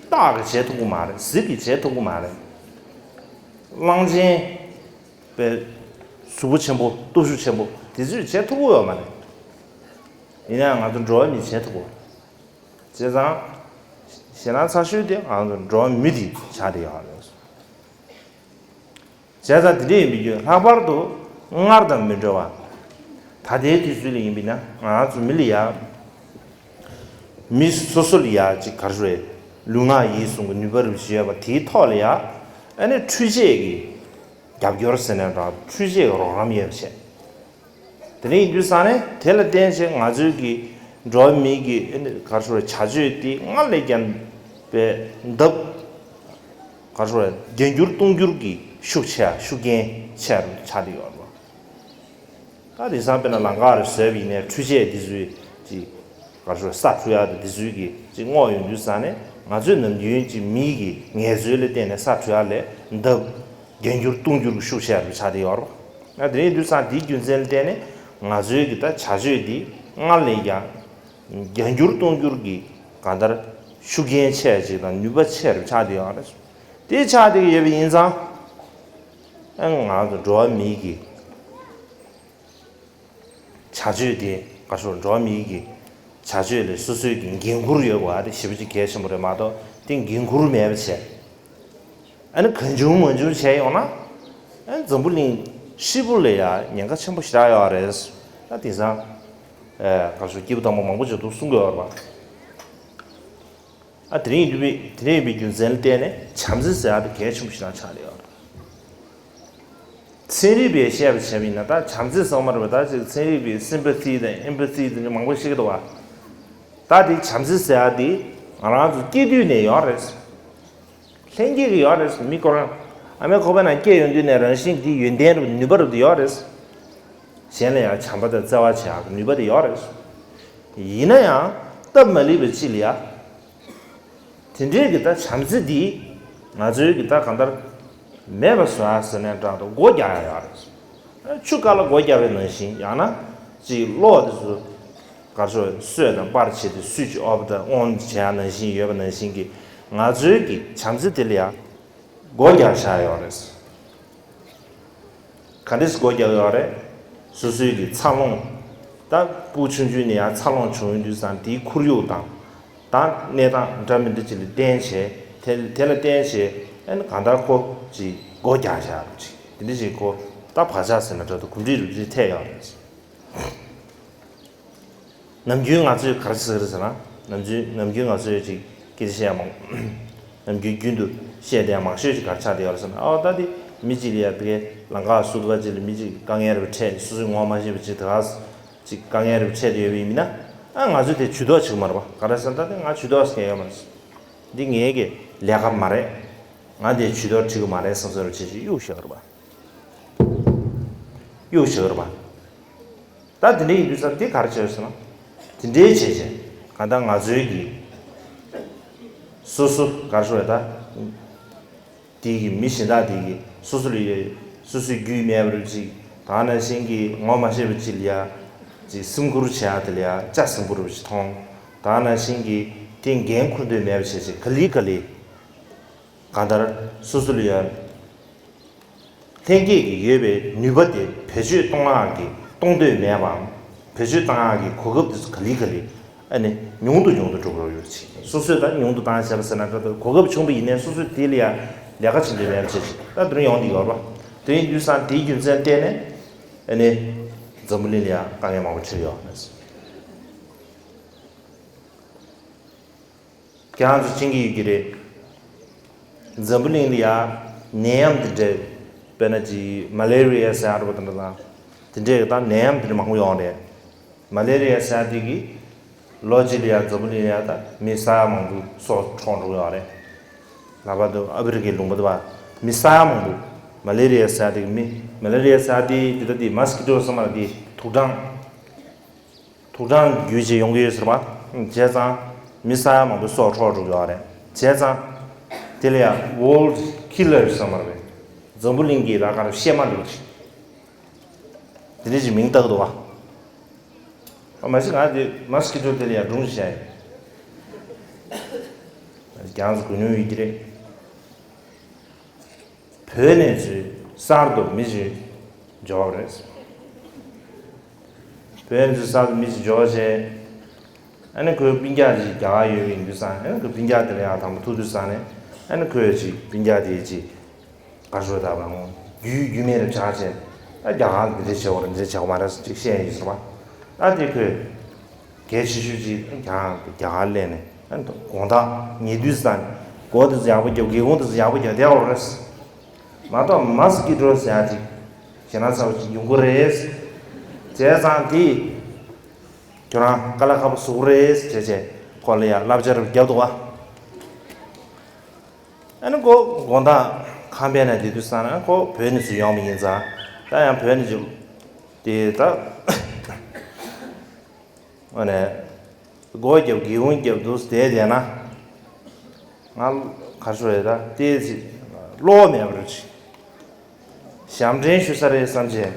སྟག་གིས་བྱེད་ཐུབ་ཀྱི་མ་རེད། གཟིག་གིས་བྱེད་ཐུབ་ཀྱི་མ་རེད། གླང་ཆེན་པའི་གཟུགས་པོ་ཆེན་པོ་སྟོབས་ཤུགས་ཆེན་པོ་དེ་ཚོས་བྱེད་ཐུབ་ཀྱི་ཡོད་མ་རེད། ཡིན་ནའང་ང་ཚོ་འགྲོ་བ་མིས་བྱེད་ཐུབ་ཀྱི་ཡོད་རེད། བྱས་ཙང་ཞེད་སྣང་ཚ་ཤོས་དེ་ང་ཚོ་འགྲོ་བ་མི་དེ་ཆགས་བསྡད་ཡོད་རེད། བྱས་ཙང་དེ་འདྲ་ཡིན་པའི་རྒྱུ་ལྷག་པར་དུ་སྔར་དང་མི་འདྲ་བ། ད་ལྟའི་དུས་ཚོད་ལ་ཡིན་པས་ན་ང་ཚོ་མི་ལ་ཡ། མི་སོ་སོ་ལ་ཡ་ཅིག་ག་རེ་ཟེར། ལུས་ངག་ཡིད་གསུམ་གྱི་ནུས་པ་རུ་ཞིག་ཡོད་པ་དེའི་ཐོག་ལ་ཡ། ཨ་ནི་འཕྲུལ་ཆས་ཀྱི་རྒྱབ་སྐྱོར་ཟེར་ནའང་འདྲ། འཕྲུལ་ཆས་ཀྱི་རོགས་རམ་ཡོད་པ་བྱས། དེ་འདྲ་ཡིན་དུས་ཙང་ནས་དེ་ལ་བརྟེན་བྱས་ང་ཚོའི་གི་འགྲོ་བ་མིའི་གི་ཨ་ནི་ག་རེ་ཟེར་བྱ་སྤྱོད་དེ་སྔར་ལས་ཀྱང་པའི་ལྡབ་ག་རེ་ཟེར་བརྒྱ་འགྱུར་སྟོང་འགྱུར་གྱི་ཤུགས་ཆེ་ཤུགས་རྐྱེན་ཆེ་རུ་ཆགས་བསྡད་ཡོད་རེད། ད་དེང་སང་དཔེར་ན་ལམ་ཁ་རུ་བཟོས་པ་ཡིན་ནའི་འཕྲུལ་ཆས་འདི་ཚོའི་ཅིག་ག་རེ་ཟེར་ས་འཁྲུ་ཡག་དང་འདི་ཚོའི་གི་ཅིག་སྔོག་ཡོང་དུས་ཙང་ནས་ང་ཚོའི་ནམ་རྒྱུན་ཅིག་མིའི་གི་ངལ་རྩོལ་ལ་བརྟེན་ནས་ས་འཁྲུ་ཡག་ལས་ལྡབ་བརྒྱ་འགྱུར་སྟོང་འགྱུར་གྱི་ཤུགས་ཆེ་རུ་ཆགས་བསྡད་ཡོད་རེད། ད་དེ་ཡིན་དུས་ཙང་དེའི་རྒྱུ་མཚན་ལ་བརྟེན་ནས་ང་ཚོའི་གི་ད་བྱ་སྤྱོད་འདི་སྔར་ལས་ཀྱང་བརྒྱ་འགྱུར་སྟོང་འགྱུར་གྱི་གང་ལྟར་ཤུགས་རྐྱེན་ཆེ་ཅིག་དང་ནུས་པ་ཆེ་རུ་ཆགས་བསྡད་ཡོད་རེད། དེ་ཆགས་བསྡད་ཀྱི་ཡོད་པ་ཡིན་ཙང་ཨ་ང་ཚོ་འགྲོ་བ་མིའི་གི་བྱ་སྤྱོད་དེ་ག་རེ་ཟེར་འགྲོ་བ་མིའི་གི་བྱ་སྤྱོད་ལ་སོ་སོའི་གི་འགན་འཁུར་ཡོད་པ་དེ་ཞེ་པོ་ཅིག་གལ་ཆེན་པོ་རེད་མ་གཏོགས་དེ་འགན་འཁུར་མེད་པ་བྱས། ཨ་ནི་གང་བྱུང་མང་བྱུང་བྱས་ཡོང་ན་ཨ་ནི་འཛམ་བུ་གླིང་ཧྲིལ་པོ་ལ་ཡང་ཉེན་ཁ་ཆེན་པོ་ཞེ་དྲག་ཡོད་རེད། ད་དེང་སང་ཨ་ག་རེ་ཟེར་སྐྱེས་བུ་དམ་པ་མང་པོ་ཅིག་འདུག་གསུང་གི་ཡོད་རེད་པ། ཨ་དེ་རིང་ཡིན་དུས་དེ་རིང་ཡིན་པའི་རྒྱུ་མཚན་ལ་བརྟེན་ནས་བྱམས་བརྩེ་ཟེར་ཡག་དེ་གལ་ཆེན་པོ་ཞིག་ཆགས་བསྡད་ཡོད་རེད། ཚན་རིག་པས་བཤད་པ་བྱས་པ་ཡིན་ན་ད་བྱམས་བརྩེ་ཟེར་མ་རེད་པ། ད་ཅིག་ཚན་རིག་པའི་སིམ་པ་ཐི་དང་ཨེམ་པ་ཐི་དེ་འདྲ་མང་པོ་ཤེས་ཀྱི་འདུག་བ། ད་དེ་བྱམས་བརྩེ་ཟེར་ཡག་དེ་ང་རང་ཚོ་སྐྱེས་དུས་ནས་ཡོད་རེད། ལྷན་སྐྱེས་ཀྱི་ཡོད་རེད། མི་ཁོ་རང་ཨ་མའི་ཁོག་པའི་ནང་སྐྱེས་ཡོང་དུས་ནས་རང་བཞིན་གྱི་ཡོན་ཏན་རུ་ནུས་པ་རུ་དེ་ཡོད་རེད། གཞན་ལ་ཡང་བྱམས་པ་དང་བརྩེ་བ་བྱེད་ཡག་གི་ནུས་པ་དེ་ཡོད་རེད། ཡིན་ན་ཡང་སྟབས་མ་ལེགས་པ་ཅིག་ལ་ཡ། དེ་འདྲའི་གི་ད་བྱམས་བརྩེ་འདི་ང་ཚོའི་གི་ད་གང་ལྟར་མེད་པ་བཟོ་ཡག་ཟེར་ནའང་འདྲ་འདུག་སྒོ་རྒྱག་ཡག་ཡོད་རེད། ཆུ་རྐ་ལ་སྒོ་རྒྱག་པའི་ནང་བཞིན་ཡང་ན་ཅིག་གློག་དེ་ཚོ་ག་རེ་ཟེར་སོས་དང་པར་བྱས་ཏེ་སུས་ཅིག་ཨོབ་དང་ཨོན་བྱེད་ཡག་ནང་བཞིན་ཡོད་པ་ནང་བཞིན་གི་ང་ཚོའི་གི་བྱམས་བརྩེ་དེ་ལ་ཡ་སྒོ་རྒྱག་བཞག་ཡོད་རེད། ག་འདྲས་སྒོ་རྒྱག་ཡོད་རེད། སོ་སོའི་གི་འཚར་ལོངས། ད་སྤུ་ཆུང་ཆུང་ནས་ཡང་འཚར་ལོངས་བྱུང་ཡོང་དུས་ཙང་དེའི་ཁོར་ཡུག་དང་། ད་གནས་སྟངས་འདྲ་མི་འདྲ་ཅིག་ལ་བརྟེན་བྱས་དེ་དེ་ལ་བརྟེན་བྱས་ཨ་ནི་གང་ལྟར་ཁོ་ཅིག་སྒོ་རྒྱག་བཞག་རུ་ཅིག་དེ་འདྲ་ཅིག་ཁོ་ད་བག་ཆགས་ཟེར་ན་འདྲ་འདུག་གོམས་འདྲིས་རུ་ཅིག་ཐེབས་ཡོད་རེད། ནམ་རྒྱུན་ང་ཚོས་ག་རེ་ཟེར་གི་རེད་ཟེར་ན། ནམ་རྒྱུན་ནམ་རྒྱུན་ང་ཚོས་ཅིག་སྐད་ཆ་བཤད་ཡག་མང་། ནམ་རྒྱུན་རྒྱུན་དུ་བཤད་བསྡད་ཡག་མང་ཤོས་ཅིག་ག་རེ་ཆགས་བསྡད་ཡོད་རེད་ཟེར་ན། ཨོ་ད་དེ་མི་གཅིག་ལ་ཡ་དེ་གའི་ལམ་ཁ་སུ་དུ་བ་གཅིག་ལ་མི་གཅིག་དཀའ་ངལ་རེ་འཕྲད། སོ་སོས་ངོ་མ་ཤེས་པ་གཅིག་དེ་ག་ཅིག་དཀའ་ངལ་རེ་འཕྲད་བསྡད་ཡོད་པ་ཡིན་ན། ཨ་ང་ཚོས་དེ་ཇུས་གཏོགས་བྱེད་ཀྱི་མ་རེད་པ། ག་རེ་ཟེར་ན་ད་དེ་ང་ཇུས་གཏོགས་བྱེད་ཀྱི་ཡོད་མ་རེད། འདི་ངའི་གི་ལས་ཀ་མ་རེད། ང་དེ་ཇུས་གཏོགས་བྱེད་ཀྱི་མ་རེད་བསམ་བསམ་རེ་བྱེད་ཅིག་གཡུག་བཞག་གི་རེད་པ། གཡུག་བཞག་གི་རེད་པ། ད་དེ་འདྲ་ཡིན་དུས་ཙང་དེ་ག་རེ་བྱས་ཟེར་ན། དེ་འདྲའི་བྱས་བྱས་གང་ལྟར་ང་ཚོའི་གི་སོ་སོ་ག་རེ་ཞུ་དགོས་རེད་ད། དེའི་གི་མི་གཞན་དག་དེའི་གི་སོ་སོ་ལ་ཡོད་སོ་སོའི་རྒྱུས་མེད་པ་རུ་ཅིག་ད་ནང་བཞིན་གི་ངོ་མ་ཤེས་པ་ཅིག་ལ་ཡ་ཅིག་སེམས་ཁུར་བྱེད་ཡག་དེ་ལ་ཡ་ལྕགས་ཟིང་པོ་རུ་ཅིག་མཐོང་། ད་ནང་བཞིན་གི་དེ་འགན་འཁུར་འདོད་མེད་པ་བྱས་བྱས་ག་ལེ་ག་ལེ། གང་ལྟར་སོ་སོ་ལ་ཡ། ལྷན་སྐྱེས་ཀྱི་ཡོད་པའི་ནུས་པ་དེ་བེད་སྤྱོད་གཏོང་ཡག་གི་གཏོང་འདོད་མེད་པའམ། བེད་སྤྱོད་གཏོང་ཡག་གི་གོ་སྐབས་དེ་ཚོ་ག་ལེ་ག་ལེ་ཨ་ནི་ཉུང་དུ་ཉུང་དུ་འགྲོ་གི་ཡོད་ཅིག་སོ་སོས་ད་ཉུང་དུ་བཏང་བྱས་པ་ཟེར་ན་འདྲ་འདུག་གོ་སྐབས་བྱུང་བ་ཡིན་ནའི་སོ་སོས་དེ་ལ་ཡ་ལས་ཀ་བྱེད་འདོད་མེད་པ་བྱས་ཅིག་ད་དེ་རིང་ཡོང་འདི་ཡོད་རེད་པ། དེ་ཡིན་དུས་ཙང་དེའི་རྒྱུ་མཚན་བརྟེན་ནས་ཨ་ནི་འཛམ་བུ་གླིང་ལ་ཡ་དཀའ་ངལ་མང་པོ་འཕྲད་ཡོད་ནས། ཁྱེད་རང་ཚོ་མཁྱེན་གྱི་ཡོད་ཀྱི་རེད། འཛམ་བུ་གླིང་ལ་ཡ་ནད་ཡམས་འདི་འདྲ། དཔེར་ན་ཅིག་མ་ལེ་རི་ཡ་ཟེར་ཡག་རེད་པ། དེ་འདྲ་དང་། དེ་འདྲའི་ད་ནད་ཡམས་འདི་འདྲ་མང་པོ་ཡོང་རེད། མ་ལེ་རི་ཡ་ཟེར་ཡག་འདི་གིས་ལོ་གཅིག་ལ་ཡ་འཛམ་བུ་གླིང་ལ་ཡ་ད་མི་ས་ཡ་མང་པོའི་སྲོག་འཕྲོག་འགྲོ་གི་ཡོད་རེད། ལྷག་པར་དུ་ཨ་ཕི་རི་ཀའི་ལུང་པ་དེ་བ་མི་ས་ཡ་མང་པོ། མ་ལེ་རི་ཡ་ཟེར་ཡག་འདི་གིས་མི་མ་ལེ་རི་ཡ་ཟེར་ཡག་འདི་འདི་ད་འདི་མོ་སི་ཀི་ཊོ་ཟེར་མ་རེད། འདི་དུག་སྦྲང་། དུག་སྦྲང་བརྒྱུད་བྱས་ཡོང་གི་ཡོད་ཟེར་བ། བྱས་ཙང་མི་ས་ཡ་མང་པོའི་སྲོག་འཕྲོག་འགྲོ་གི་ཡོད་རེད། བྱས་ཙང་དེ་ལ་ཡང་World Killer ཟེར་མ་རེད། འཛམ་བུ་གླིང་གི་ལ་ཁར་གཤེད་མ་འདྲ་བོ་ཅིག་དེ་འདྲ་ཅིག་མིང་བཏགས་འདུག་བ། མ་གཞི་ང་དེ་མོ་སི་ཀི་ཊོ་དེ་ལ་ཡང་སྒྲུང་ཞིག་བཤད་ཡོད། རྒྱང་ཚོ་གུ་ཉུང་ཡོད་ཀྱི་རེད། བོད་ནས་ཚུར་གསར་དུ་མི་ཞིག་འབྱོར་བ་རེད། བོད་ནས་ཚུར་གསར་དུ་མི་ཞིག་འབྱོར་བྱས། ཨ་ནི་ཁོའི་སྤུན་ཀྱག་ཅིག་རྒྱ་གར་ཡོད་པ་ཡིན་དུས་ཙང་། ཨ་ནི་ཁོའི་སྤུན་ཀྱག་དེ་ལ་ཡང་དང་པོ་ཐུག་དུས་ཙང་ནས། ཨ་ནི་ཁོས་ཅིག་སྤུན་ཀྱག་དེ་ཅིག་ག་རེ་ཞུ་དགོས་རེད་པ། རྒྱུས་རྒྱུས་མེད་རེ་ཆགས་བྱས། ད་རྒྱ་གར་ལ་འདི་འདྲ་བྱེད་དགོས་རེད། འདི་འདྲ་བྱེད་དགོས་མ་རེད་ཅིག་བཤད་ཡོད་ཟེར་བ། ད་དེ་ཁོས་གལ་ཆེ་ཤོས་ཅིག་ཀྱང་རྒྱ་གར་སླེབས་ནས། ཨ་ནི་དགོང་དག་ཉལ་དུས་ཙང་ནས་སྒོ་དེ་ཚོ་ཡག་པོ་རྒྱབ། སྒེའུ་ཁུང་དེ་ཚོ་ཡག་པོ་རྒྱབ་བསྡད་དགོས་རེད། མ་གཏོགས་མོ་སི་ཀི་ཊོ་ཟེར་ཡ་ཅིག་ཞེད་སྣང་ཚ་པོ་ཅིག་ཡོང་གི་རེད། བྱས་ཙང་དེ་ཁྱོད་རང་དཀའ་ལས་ཁག་པོ་བཟོ་གི་རེད་ཟེར་བྱས། ཁོ་ལ་ཡང་བསླབ་བྱ་རེ་བརྒྱབ་འདུག་པ། ཨ་ནི་ཁོ་དགོང་དག་ཁང་པའི་ནང་བསྡད་དུས་ཙང་ནས། ཁོ་བོད་ནས་ཚུར་ཡོང་བ་ཡིན་ཙང་། ད་ཡང་བོད་ནས་ཅིག་དེ་ད་ཨ་ནི་སྒོ་རྒྱབ། སྒེའུ་ཁུང་རྒྱབ་འདུག་བསྡད་བསྡད་ན། ང་ག་རེ་ཞུ་དགོས་རེད། ད་དེ་ཅིག་བློ་མེད་པ་རེད། ཞབས་འདྲེན་ཞུ་ས་རེད་བསམ་བྱས།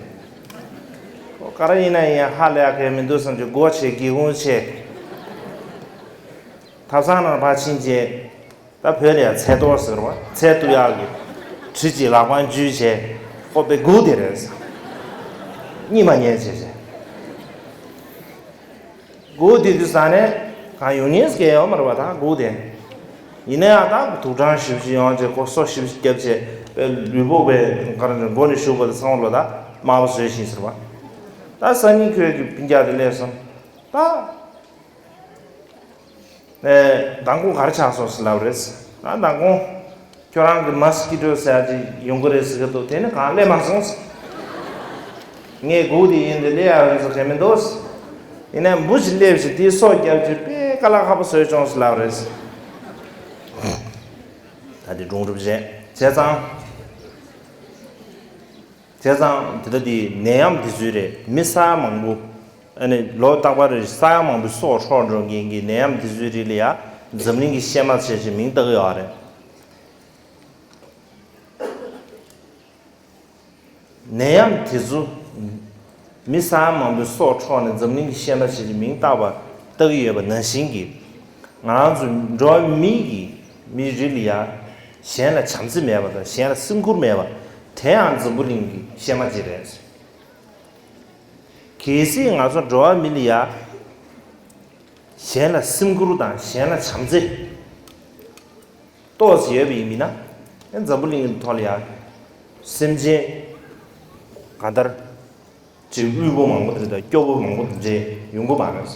ཨོ། ག་རེ་ཡིན་ན་ཡིན་ཡ། ཧ་ལས་ཡ་གང་ཡང་མི་འདུག་བསམ་བྱས། སྒོ་ཕྱེ། སྒེའུ་ཁུང་ཕྱེ། ཐབ་ཚང་ནང་ཕར་ཕྱིན་བྱས། ད་བོད་ལ་ཡ་ཚལ་ཏོག་ཟེར་བ། ཚལ་གཏུབ་ཡག་གི་གྲི་ཅིག་ལག་པ་འཇུས་བྱས། ཁོ་དཔེ་སྒུག་བསྡད་རེད། གཉིད་མ་ཉལ་བྱས་བྱས། སྒུག་བསྡད་དུས་ཙང་ནས་གང་ཡོང་མཁན་ཟེར་མཁན་ཡོད་མ་རེད་པ། ད་སྒུག་བསྡད། ཡིན་ན་ཡང་ད་དུག་སྦྲང་ཞེ་པོ་ཅིག་ཡོང་བྱས། ཁོ་སོ་ཞེ་པོ་ཅིག་བརྒྱབ་བྱས། དཔེ་ལུས་པོ་དཔེ་ག་རེ་འདྲ། མགོ་ནས་གཞུག་གུ་དེ་ཚང་མ་ལོ་ད་དམར་པོ་བཟོས་ཤིང་ཟེར་བ། ད་སང་ཉིན་ཁོའི་གི་སྤུན་ཀྱག་དེ་སླེབས་སོང་། ད་ཨེ་མདང་དགོང་ག་རེ་ཆགས་སོང་ཟེར་ལབ་རེད། ད་མདང་དགོང་ཁྱོད་རང་གི་མོ་སི་ཀི་ཊོ་ཟེར་ཡ་ཅིག་ཡོང་གི་རེད་ཟེར་གི་འདུག་དེ་ནི་གང་སླེབས་མ་སོང་ཟེར། ངས་སྒུག་བསྡད་ཡིན། དེ་སླེབས་ཡ་ཡོད་ཟེར་མཁན་མི་འདུག་ཡིན་ནའི་འབུ་ཞིག་སླེབས་ཤིང་དེའི་སོ་བརྒྱབ་བྱས། དཔེ་དཀའ་ལས་ཁག་པོ་བཟོས་བྱུང་ཟེར་ལབ་རེད། ད་དེ་སྒྲུང་རུབ་བྱས། བྱས་ཙང་། བྱས་ཙང་དེ་ལྟ་དེ་ནད་ཡམས་དེ་ཚོའི་རིགས། མི་ས་ཡ་མང་པོ། ཨ་ནི་ལོ་རྟག་པར་ས་ཡ་མང་པོའི་སྲོག་འཕྲོག་འགྲོ་མཁན་གྱི་ནད་ཡམས་དེ་ཚོའི་རིགས་ལ་ཡ་འཛམ་གླིང་གི་གཤེད་མ་བྱས་བྱས་མིང་བཏགས་ཀྱི་ཡོད་རེད། ནད་ཡམས་དེ་ཚོ་མི་ས་ཡ་མང་པོའི་སྲོག་འཕྲོག་ནས་འཛམ་གླིང་གི་གཤེད་མ་བྱས་བྱས་མིང་བཏགས་པ། བཏགས་ཀྱི་ཡོད་པ་ནང་བཞིན་གྱི། ང་རང་ཚོ་འགྲོ་བ་མི་གི་མི་རིགས་ལ་ཡ་གཞན་ལ་བྱམས་བརྩེ་མེད་པ་དང་། གཞན་ལ་སེམས་ཁུར་མེད་པ། དེ་ཡང་འཛམ་བུ་གླིང་གི་གཤེད་མ་ཅིག་རེད། གལ་སྲིད་ང་ཚོ་འགྲོ་བ་མི་ལ་ཡ་གཞན་ལ་སེམས་ཁུར་དང་གཞན་ལ་བྱམས་བརྩེ་ཏོག་ཙམ་ཡོད་པ་ཡིན་ན། ཨེ་འཛམ་བུ་གླིང་གི་ཐོག་ལ་ཡ་སེམས་ཅན་གང་ལྟར་ཅིག་དབུལ་པོ་མང་པོ་དེ་འདྲ་དང་སྐྱོ་པོ་མང་པོ་དེ་འདྲ་ཡོང་གི་མ་རེད།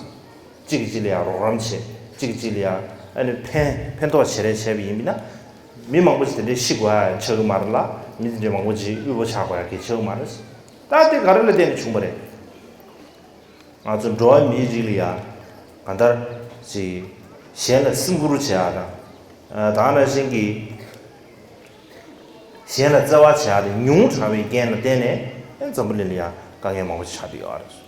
གཅིག་གིས་གཅིག་ལ་ཡ་རོགས་རམ་བྱེད། གཅིག་གིས་གཅིག་ལ་ཡ་ཨ་ནི་ཕན་ཕན་ཐོགས་བྱེད་རེས་བྱས་པ་ཡིན་ན། མི་མང་པོ་ཞིག་དེ་འདྲའི་ཤི་དགོས་ཡ་ཆགས་ཀྱི་མ་རེད་ལ། མི་དེ་འདྲའི་མང་པོ་ཞིག་དབུལ་པོ་ཆགས་དགོས་ཡ་གི་ཆགས་ཀྱི་མ་རེད། ད་དེ་ག་རེ་ལ་བརྟེན་ནས་བྱུང་བ་རེད། ང་ཚོ་འགྲོ་བ་མིའི་རིགས་ལ་ཡ་གང་ལྟར་ཅིག་གཞན་ལ་སེམས་ཁུར་བྱེད་ཡ་དང་། ཨ། ད་ག་ནང་བཞིན་གྱི་གཞན་ལ་བརྩེ་བ་བྱེད་ཡ་དེ་ཉུང་དྲགས་པའི་རྐྱེན་ལ་བརྟེན་ནས། ཨེ་འཛམ་བུ་གླིང་ལ་ཡ་དཀའ་ངལ་མང་པོ་ཞིག་ཆགས་བསྡད་ཡོད་རེད།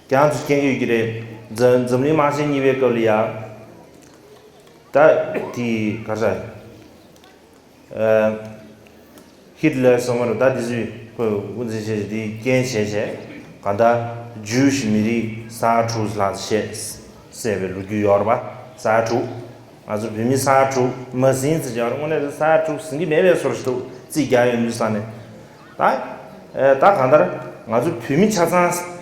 ཁྱེད་རང་ཚོས་མཁྱེན་གྱི་ཡོད་ཀྱི་རེད། འཛམ་འཛམ་གླིང་དམག་ཆེན་གཉིས་པའི་སྐབས་ལ་ཡ། ད་དེ་ག་རེ་ཟེར། ཨ། ཧིཊ་ལར་སོང་བ་རེད། ད་དེ་ཚོས་ཁོས་དབུ་འཛིན་བྱས་བྱས། དེ་རྐྱེན་བྱས་བྱས། གང་ལྟར་ཇུའུ་ཤི་མི་རིགས་ས་ཡ་དྲུག་ལྷག་བསད། བསད་པའི་ལོ་རྒྱུས་ཡོད་རེད་པ། ས་ཡ་དྲུག་ང་ཚོ་བོད་མི་ས་ཡ་དྲུག་མ་ཟིན་ཟེར་བྱས་པ་རེད། དངོས་གནས་ས་ཡ་དྲུག་ཟིན་གྱི་མེད་པའི་བཟོ་འདྲ་ཞིག་འདུག་རྩིས་རྒྱག་ཡོང་དུས་ཙང་ནས། ད་ཨེ་ད་གང་ལྟར་ང་ཚོ་བོད་མི་ཆ་ཚང་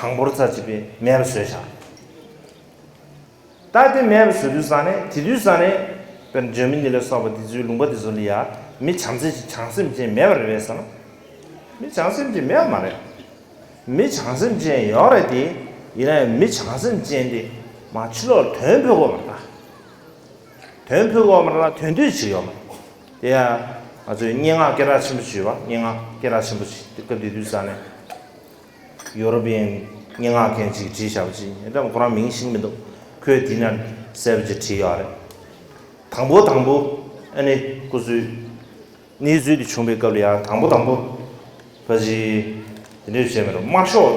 གྲངས་འབོར་ཙམ་ཅིག་དཔེ་མེད་པ་བཟོས་བཞག་ད་དེ་མེད་པ་བཟོ་དུས་ཙང་ནས། དེ་དུས་ཙང་ནས་དཔེར་ན་འཇར་མ་ནི་ལ་སོགས་པ་དེ་ཚོའི་ལུང་པ་དེ་ཚོ་ལ་ཡ་མི་བྱམས་བརྩེ་ཅིག་བྱམས་སེམས་ཅན་མེད་པ་རེད་པས་ཟེར་ན། མི་བྱམས་སེམས་ཅན་མེད་པ་མ་རེད། མི་བྱམས་སེམས་ཅན་ཡོད་རེད་དེ། ཡིན་ན་ཡང་མི་བྱམས་སེམས་ཅན་དེ་མར་ཕྱི་ལོགས་ལ་དོན་ཕོག་གི་ཡོད་མ་རེད་ད། དོན་ཕོག་གི་ཡོད་མ་རེད་ལ། དོན་འདོད་བྱེད་ཀྱི་ཡོད་མ་རེད། དེ་ཡང་ང་ཚོའི་སྙན་ངག་སྐད་གྲགས་ཆེན་པོ་ཞིག་ཡོད་པ། སྙན་ངག་སྐད་གྲགས་ཆེན་པོ་ཞིག་དེ་སྐབས་དེ་དུས་ཙང་ནས། ཡོ་རོབ་པའི་སྙན་ངག་མཁན་ཅིག་བྲིས་བཞག་པ་ཅིག་ཡིན། ད་ཁོ་རང་མིང་ཤེས་ཀྱི་མི་འདུག་ཁོས་དེ་ནས་གསལ་པོ་ཅིག་བྲིས་ཡོད་རེད། དང་པོ་དང་པོ་ཨ་ནི་སྐུ་ཚེའི་གནས་ཚུལ་དེ་བྱུང་བའི་སྐབས་ལ་ཡང་། དང་པོ་དང་པོ་ཕ་གི་དེ་འདྲས་བྱས་མེད་རུང་། དམར་ཤོག་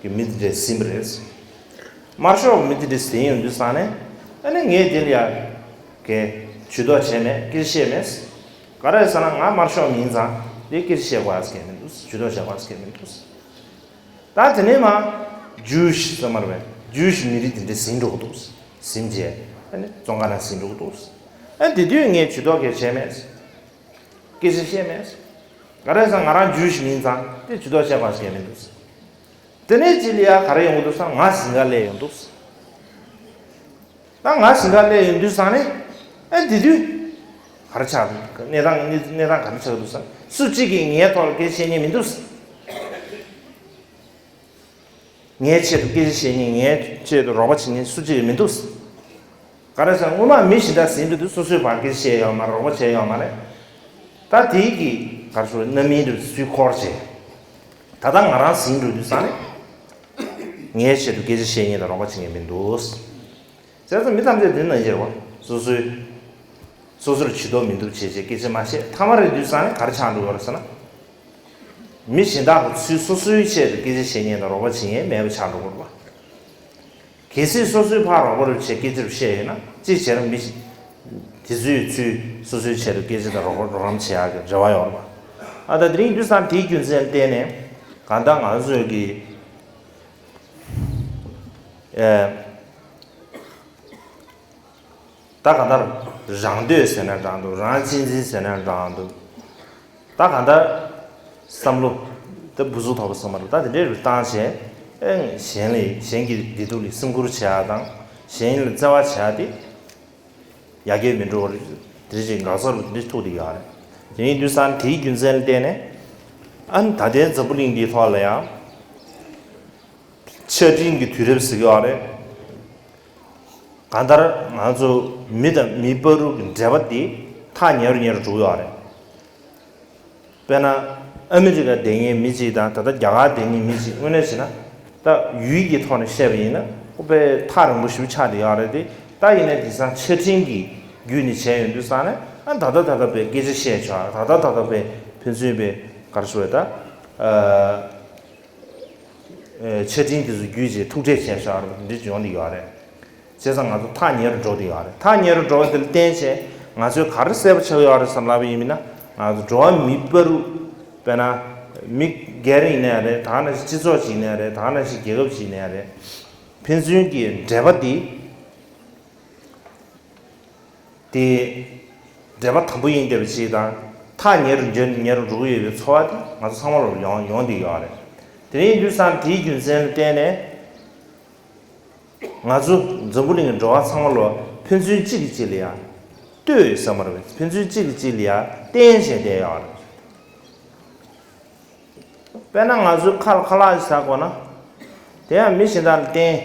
གི་མི་དེ་འདྲས་ཟིན་པ་རེད། དམར་ཤོག་གི་མི་དེ་འདྲས་ཟིན་ཡོང་དུས་ཙང་ནས། ཨ་ནི་ངས་དེ་ལ་ཡང་གའི་ཇུས་གཏོགས་བྱས་མེད། སྐད་ཆ་བཤད་མེད། ག་རེ་ཟེར་ན་ང་དམར་ཤོག་མིན་ཙང་དེ་སྐད་ཆ་བཤད་དགོས་ཨ་ཟེར་མཁན་མི་འདུག་ཇུས་གཏོགས་བྱེད་དགོས་ཨ་ཟེར་མཁན་མི་འདུག་ད་དེ་ནས་མ་ཇུའུ་ཤི་ཟེར་མ་རེད་པས། ཇུའུ་ཤི་མི་རིགས་དེ་འདྲས་ཟིན་འགྲོ་གི་འདུག་ཟིན་བྱས་ཨ་ནི་བཙོན་ཁང་ནང་ཟིན་འགྲོ་གི་འདུག་ཨ་དེ་དུས་ངས་ཇུས་གཏོགས་གལ་བྱས་མེད། སྐད་ཆ་བཤད་མེད། ག་རེ་ཟེར་ང་རང་ཇུའུ་ཤི་མིན་ཙང་དེ་ཇུས་གཏོགས་བཤད་དགོས་ཟེར་མཁན་མི་འདུག་དེ་ནས་ཅི་ལ་ཡ་ག་རེ་ཡོང་གི་འདུག་ཟེར་ན་ང་ཟིན་ག་སླེབས་ཡོང་འདུག་ད་ང་ཟིན་ག་སླེབས་ཡོང་དུས་ཙང་ནས་ཨ་དེ་དུས་ག་རེ་ཆགས་འདུག་གནས་སྟངས་གནས་གནས་སྟངས་ག་རེ་ཆགས་འདུག་ཟེར་ན་སུ་གཅིག་གིས་ངའི་ཐོག་ལ་སྐད་ཆ་བཤད་མཁན་མི་འདུག་ངའི་ཆེད་དུ་སྐད་ཆ་བཤད་མཁན་ངའི་ཆེད་དུ་རོགས་པ་བྱེད་མཁན་སུ་གཅིག་ཡང་མི་འདུག་ག་རེ་ཟེར་ན་སྔོན་མ་མི་གཞན་དག་ཟིན་འགྲོ་དུས་སོ་སོའི་བར་སྐད་ཆ་བཤད་ཡོད་མ་རེད། རོགས་པ་བྱས་ཡོད་མ་རེད། ད་དེའི་གི་ག་རེ་ཟེར་རྣམ་སྨིན་དུ་ཚུར་འཁོར་བྱས། ད་ལྟ་ང་རང་ཟིན་འགྲོ་དུས་ཙང་ནས་ངའི་ཆེད་དུ་སྐད་ཆ་བཤད་མཁན་དང་རོགས་པ་བྱེད་མཁན་མི་འདུག་བྱས་ཙང་མི་ཐམས་ཅད་དེ་ནང་བཞིན་རེད་པ། སོ་སོའི་སོ་སོར་ཇུས་གཏོགས་མི་འདུག་བྱས་བྱས་སྐད་ཆ་མ་བཤད། ཐ་མ་རེ་དུས་ཙང་ནས་ག་རེ་ཆགས་འགྲོ་གི་རེད་ཟེར་ན། མི་གཞན་དག་གི་ཚུར་སོ་སོའི་ཆེད་དུ་སྐད་ཆ་བཤད་མཁན་དང་རོགས་པ་བྱེད་མཁན་མེད་པ་ཆགས་འགྲོ་གི་རེད་པ། གལ་སྲིད་སོ་སོའི་ཕར་རོགས་པ་རུ་བྱས་སྐད་ཆ་རུ་བཤད་ཡོད་ན་ཅིའི་ཕྱིར་མི་དེ་ཚོའི་ཚུར་སོ་སོའི་ཆེད་དུ་སྐད་ཆ་དང་རོགས་རོགས་རམ་བྱེད་ཡག་གི་རེ་བ་ཡོད་རེད་པ། ཨ་ད་དེ་རིང་དུས་ཙང་དེའི་རྒྱུ་མཚན་ལ་བརྟེན་ནས་གང་ལྟར་ང་ཚོས་ཀྱི་ཨེ། ད་གང་ལྟར་རང་འདོད་ཟེར་ན་འདྲ་འདུག་རང་གཅེས་འཛིན་ཟེར་ན་འདྲ་འདུག་ད་གང་ལྟར་བསམ་བློ་ད་འབུ་ཚུགས་ཐོགས་པ་ཚང་མ་རེད། ད་དེ་འདྲའི་རིགས་བཏང་བྱས་ཨེ་གཞན་ལ་གཞན་གྱི་བདེ་སྡུག་ལ་སེམས་ཁུར་བྱེད་ཡག་དང་གཞན་ལ་བརྩེ་བ་བྱེད་ཡག་དེ་ཡར་རྒྱས་མི་འགྲོ་བར་དེ་ཅིག་འགག་རྩ་རུ་དེ་འདྲ་ཐུག་བསྡད་ཡོད་རེད། དེ་ཡིན་དུས་ཙང་དེའི་རྒྱུ་མཚན་ལ་བརྟེན་ནས་ཨ་ནི་ད་ལྟའི་འཛམ་བུ་གླིང་འདིའི་ཐོག་ལ་ཡང་ཆ་འཕྲིན་གྱི་དུས་རབས་ཟེར་གྱི་ཡོད་རེད། གང་ལྟར་ང་ཚོ་མི་དང་མི་བར་དུ་གི་འབྲེལ་བ་འདི་ཐག་ཉེ་རུ་ཉེ་རུ་འགྲོ་གི་ཡོད་རེད། དཔེར་ན་ཨ་མི་རི་ཀ་བསྡད་མཁན་མི་གཅིག་དང་ད་ལྟ་རྒྱ་གར་བསྡད་མཁན་མི་གཅིག་དངོས་གནས་བྱས་ན་ད་ཡུལ་གྱི་ཐོག་ནས་བཤད་པ་ཡིན་ན་ཨོ་དཔེ་ཐག་རིང་པོ་ཞེ་པོ་ཆགས་བསྡད་ཡོད་རེད་དེ། ད་ཡིན་ན་དེང་སང་ཆ་འཕྲིན་གྱི་བརྒྱུད་ནས་བྱས་ཡོང་དུས་ཙང་ནས་ཨ་ད་ལྟ་ད་ལྟ་དཔེ་སྐད་ཆ་བཤད་ཆོག་ད་ལྟ་ད་ལྟ་དཔེ་ཕན་ཚུན་དཔེ་ག་རེ་ཟེར་དགོས་ད། ཆ་འཕྲིན་དེ་ཚོ་བརྒྱུད་བྱས་ཐུག་འཕྲད་བྱས་ཤག་རེད་འདི་ཡོང་གི་ཡོད་རེད། བྱས་ཙང་ང་ཚོ་ཐག་ཉེ་རུ་འགྲོ་གི་ཡོད་རེད། ཐག་ཉེ་རུ་འགྲོ་བ་དེ་ལ་བརྟེན་བྱས་ང་ཚོས་ག་རེ་གསལ་པོ་ཆགས་ཡོད་རེད་བསམ་ལབ་པ་ཡིན་ན་ང་ཚོ་འགྲོ་བ་མི་བར་དུ་དཔེར་ན་མི་སྒེར་ཡིན་ནའི་རེད། ད་ནང་བཞིན་སྤྱི་ཚོགས་ཅིག་ཡིན་ནའི་རེད། ད་ནང་བཞིན་རྒྱལ་ཁབ་ཅིག་ཡིན་ནའི་རེད། ཕན་ཚུན་གྱི་འབྲེལ་བ་འདི་དེ་འབྲེལ་བ་དམ་པོ་ཡིན་བསྡད་པ་ཅིག་དང་ཐག་ཉེ་རུ་འཇོན་ཉེ་རུ་འགྲོ་གི་ཡོད་པའི་ཚོར་བ་དེ་ང་ཚོ་ཚང་མ་ལ་ཡོང་ཡོང་བསྡད་ཡོད་རེད། དེ་ཡིན་དུས་ཙང་དེའི་རྒྱུ་མཚན་ལ་བརྟེན་ནས་ང་ཚོ་འཛམ་བུ་གླིང་གི་འགྲོ་བ་ཚང་མ་ལ་ཕན་ཚུན་གཅིག་གིས་གཅིག་ལ་ཡང་ལྟོས་ཡོད་བསམ་པ་རེད། ཕན་ཚུན་གཅིག་གིས་གཅིག་ལ་ཡང་བརྟེན་བྱས་བསྡད་ཡོད་རེད། དཔེར་ན་ང་ཚོའི་ཁ་ལ་ཁ་ལག་ཅིག་ཟ་དགོས་ན། དེ་ཡང་མི་གཞན་དག་ལ་བརྟེན།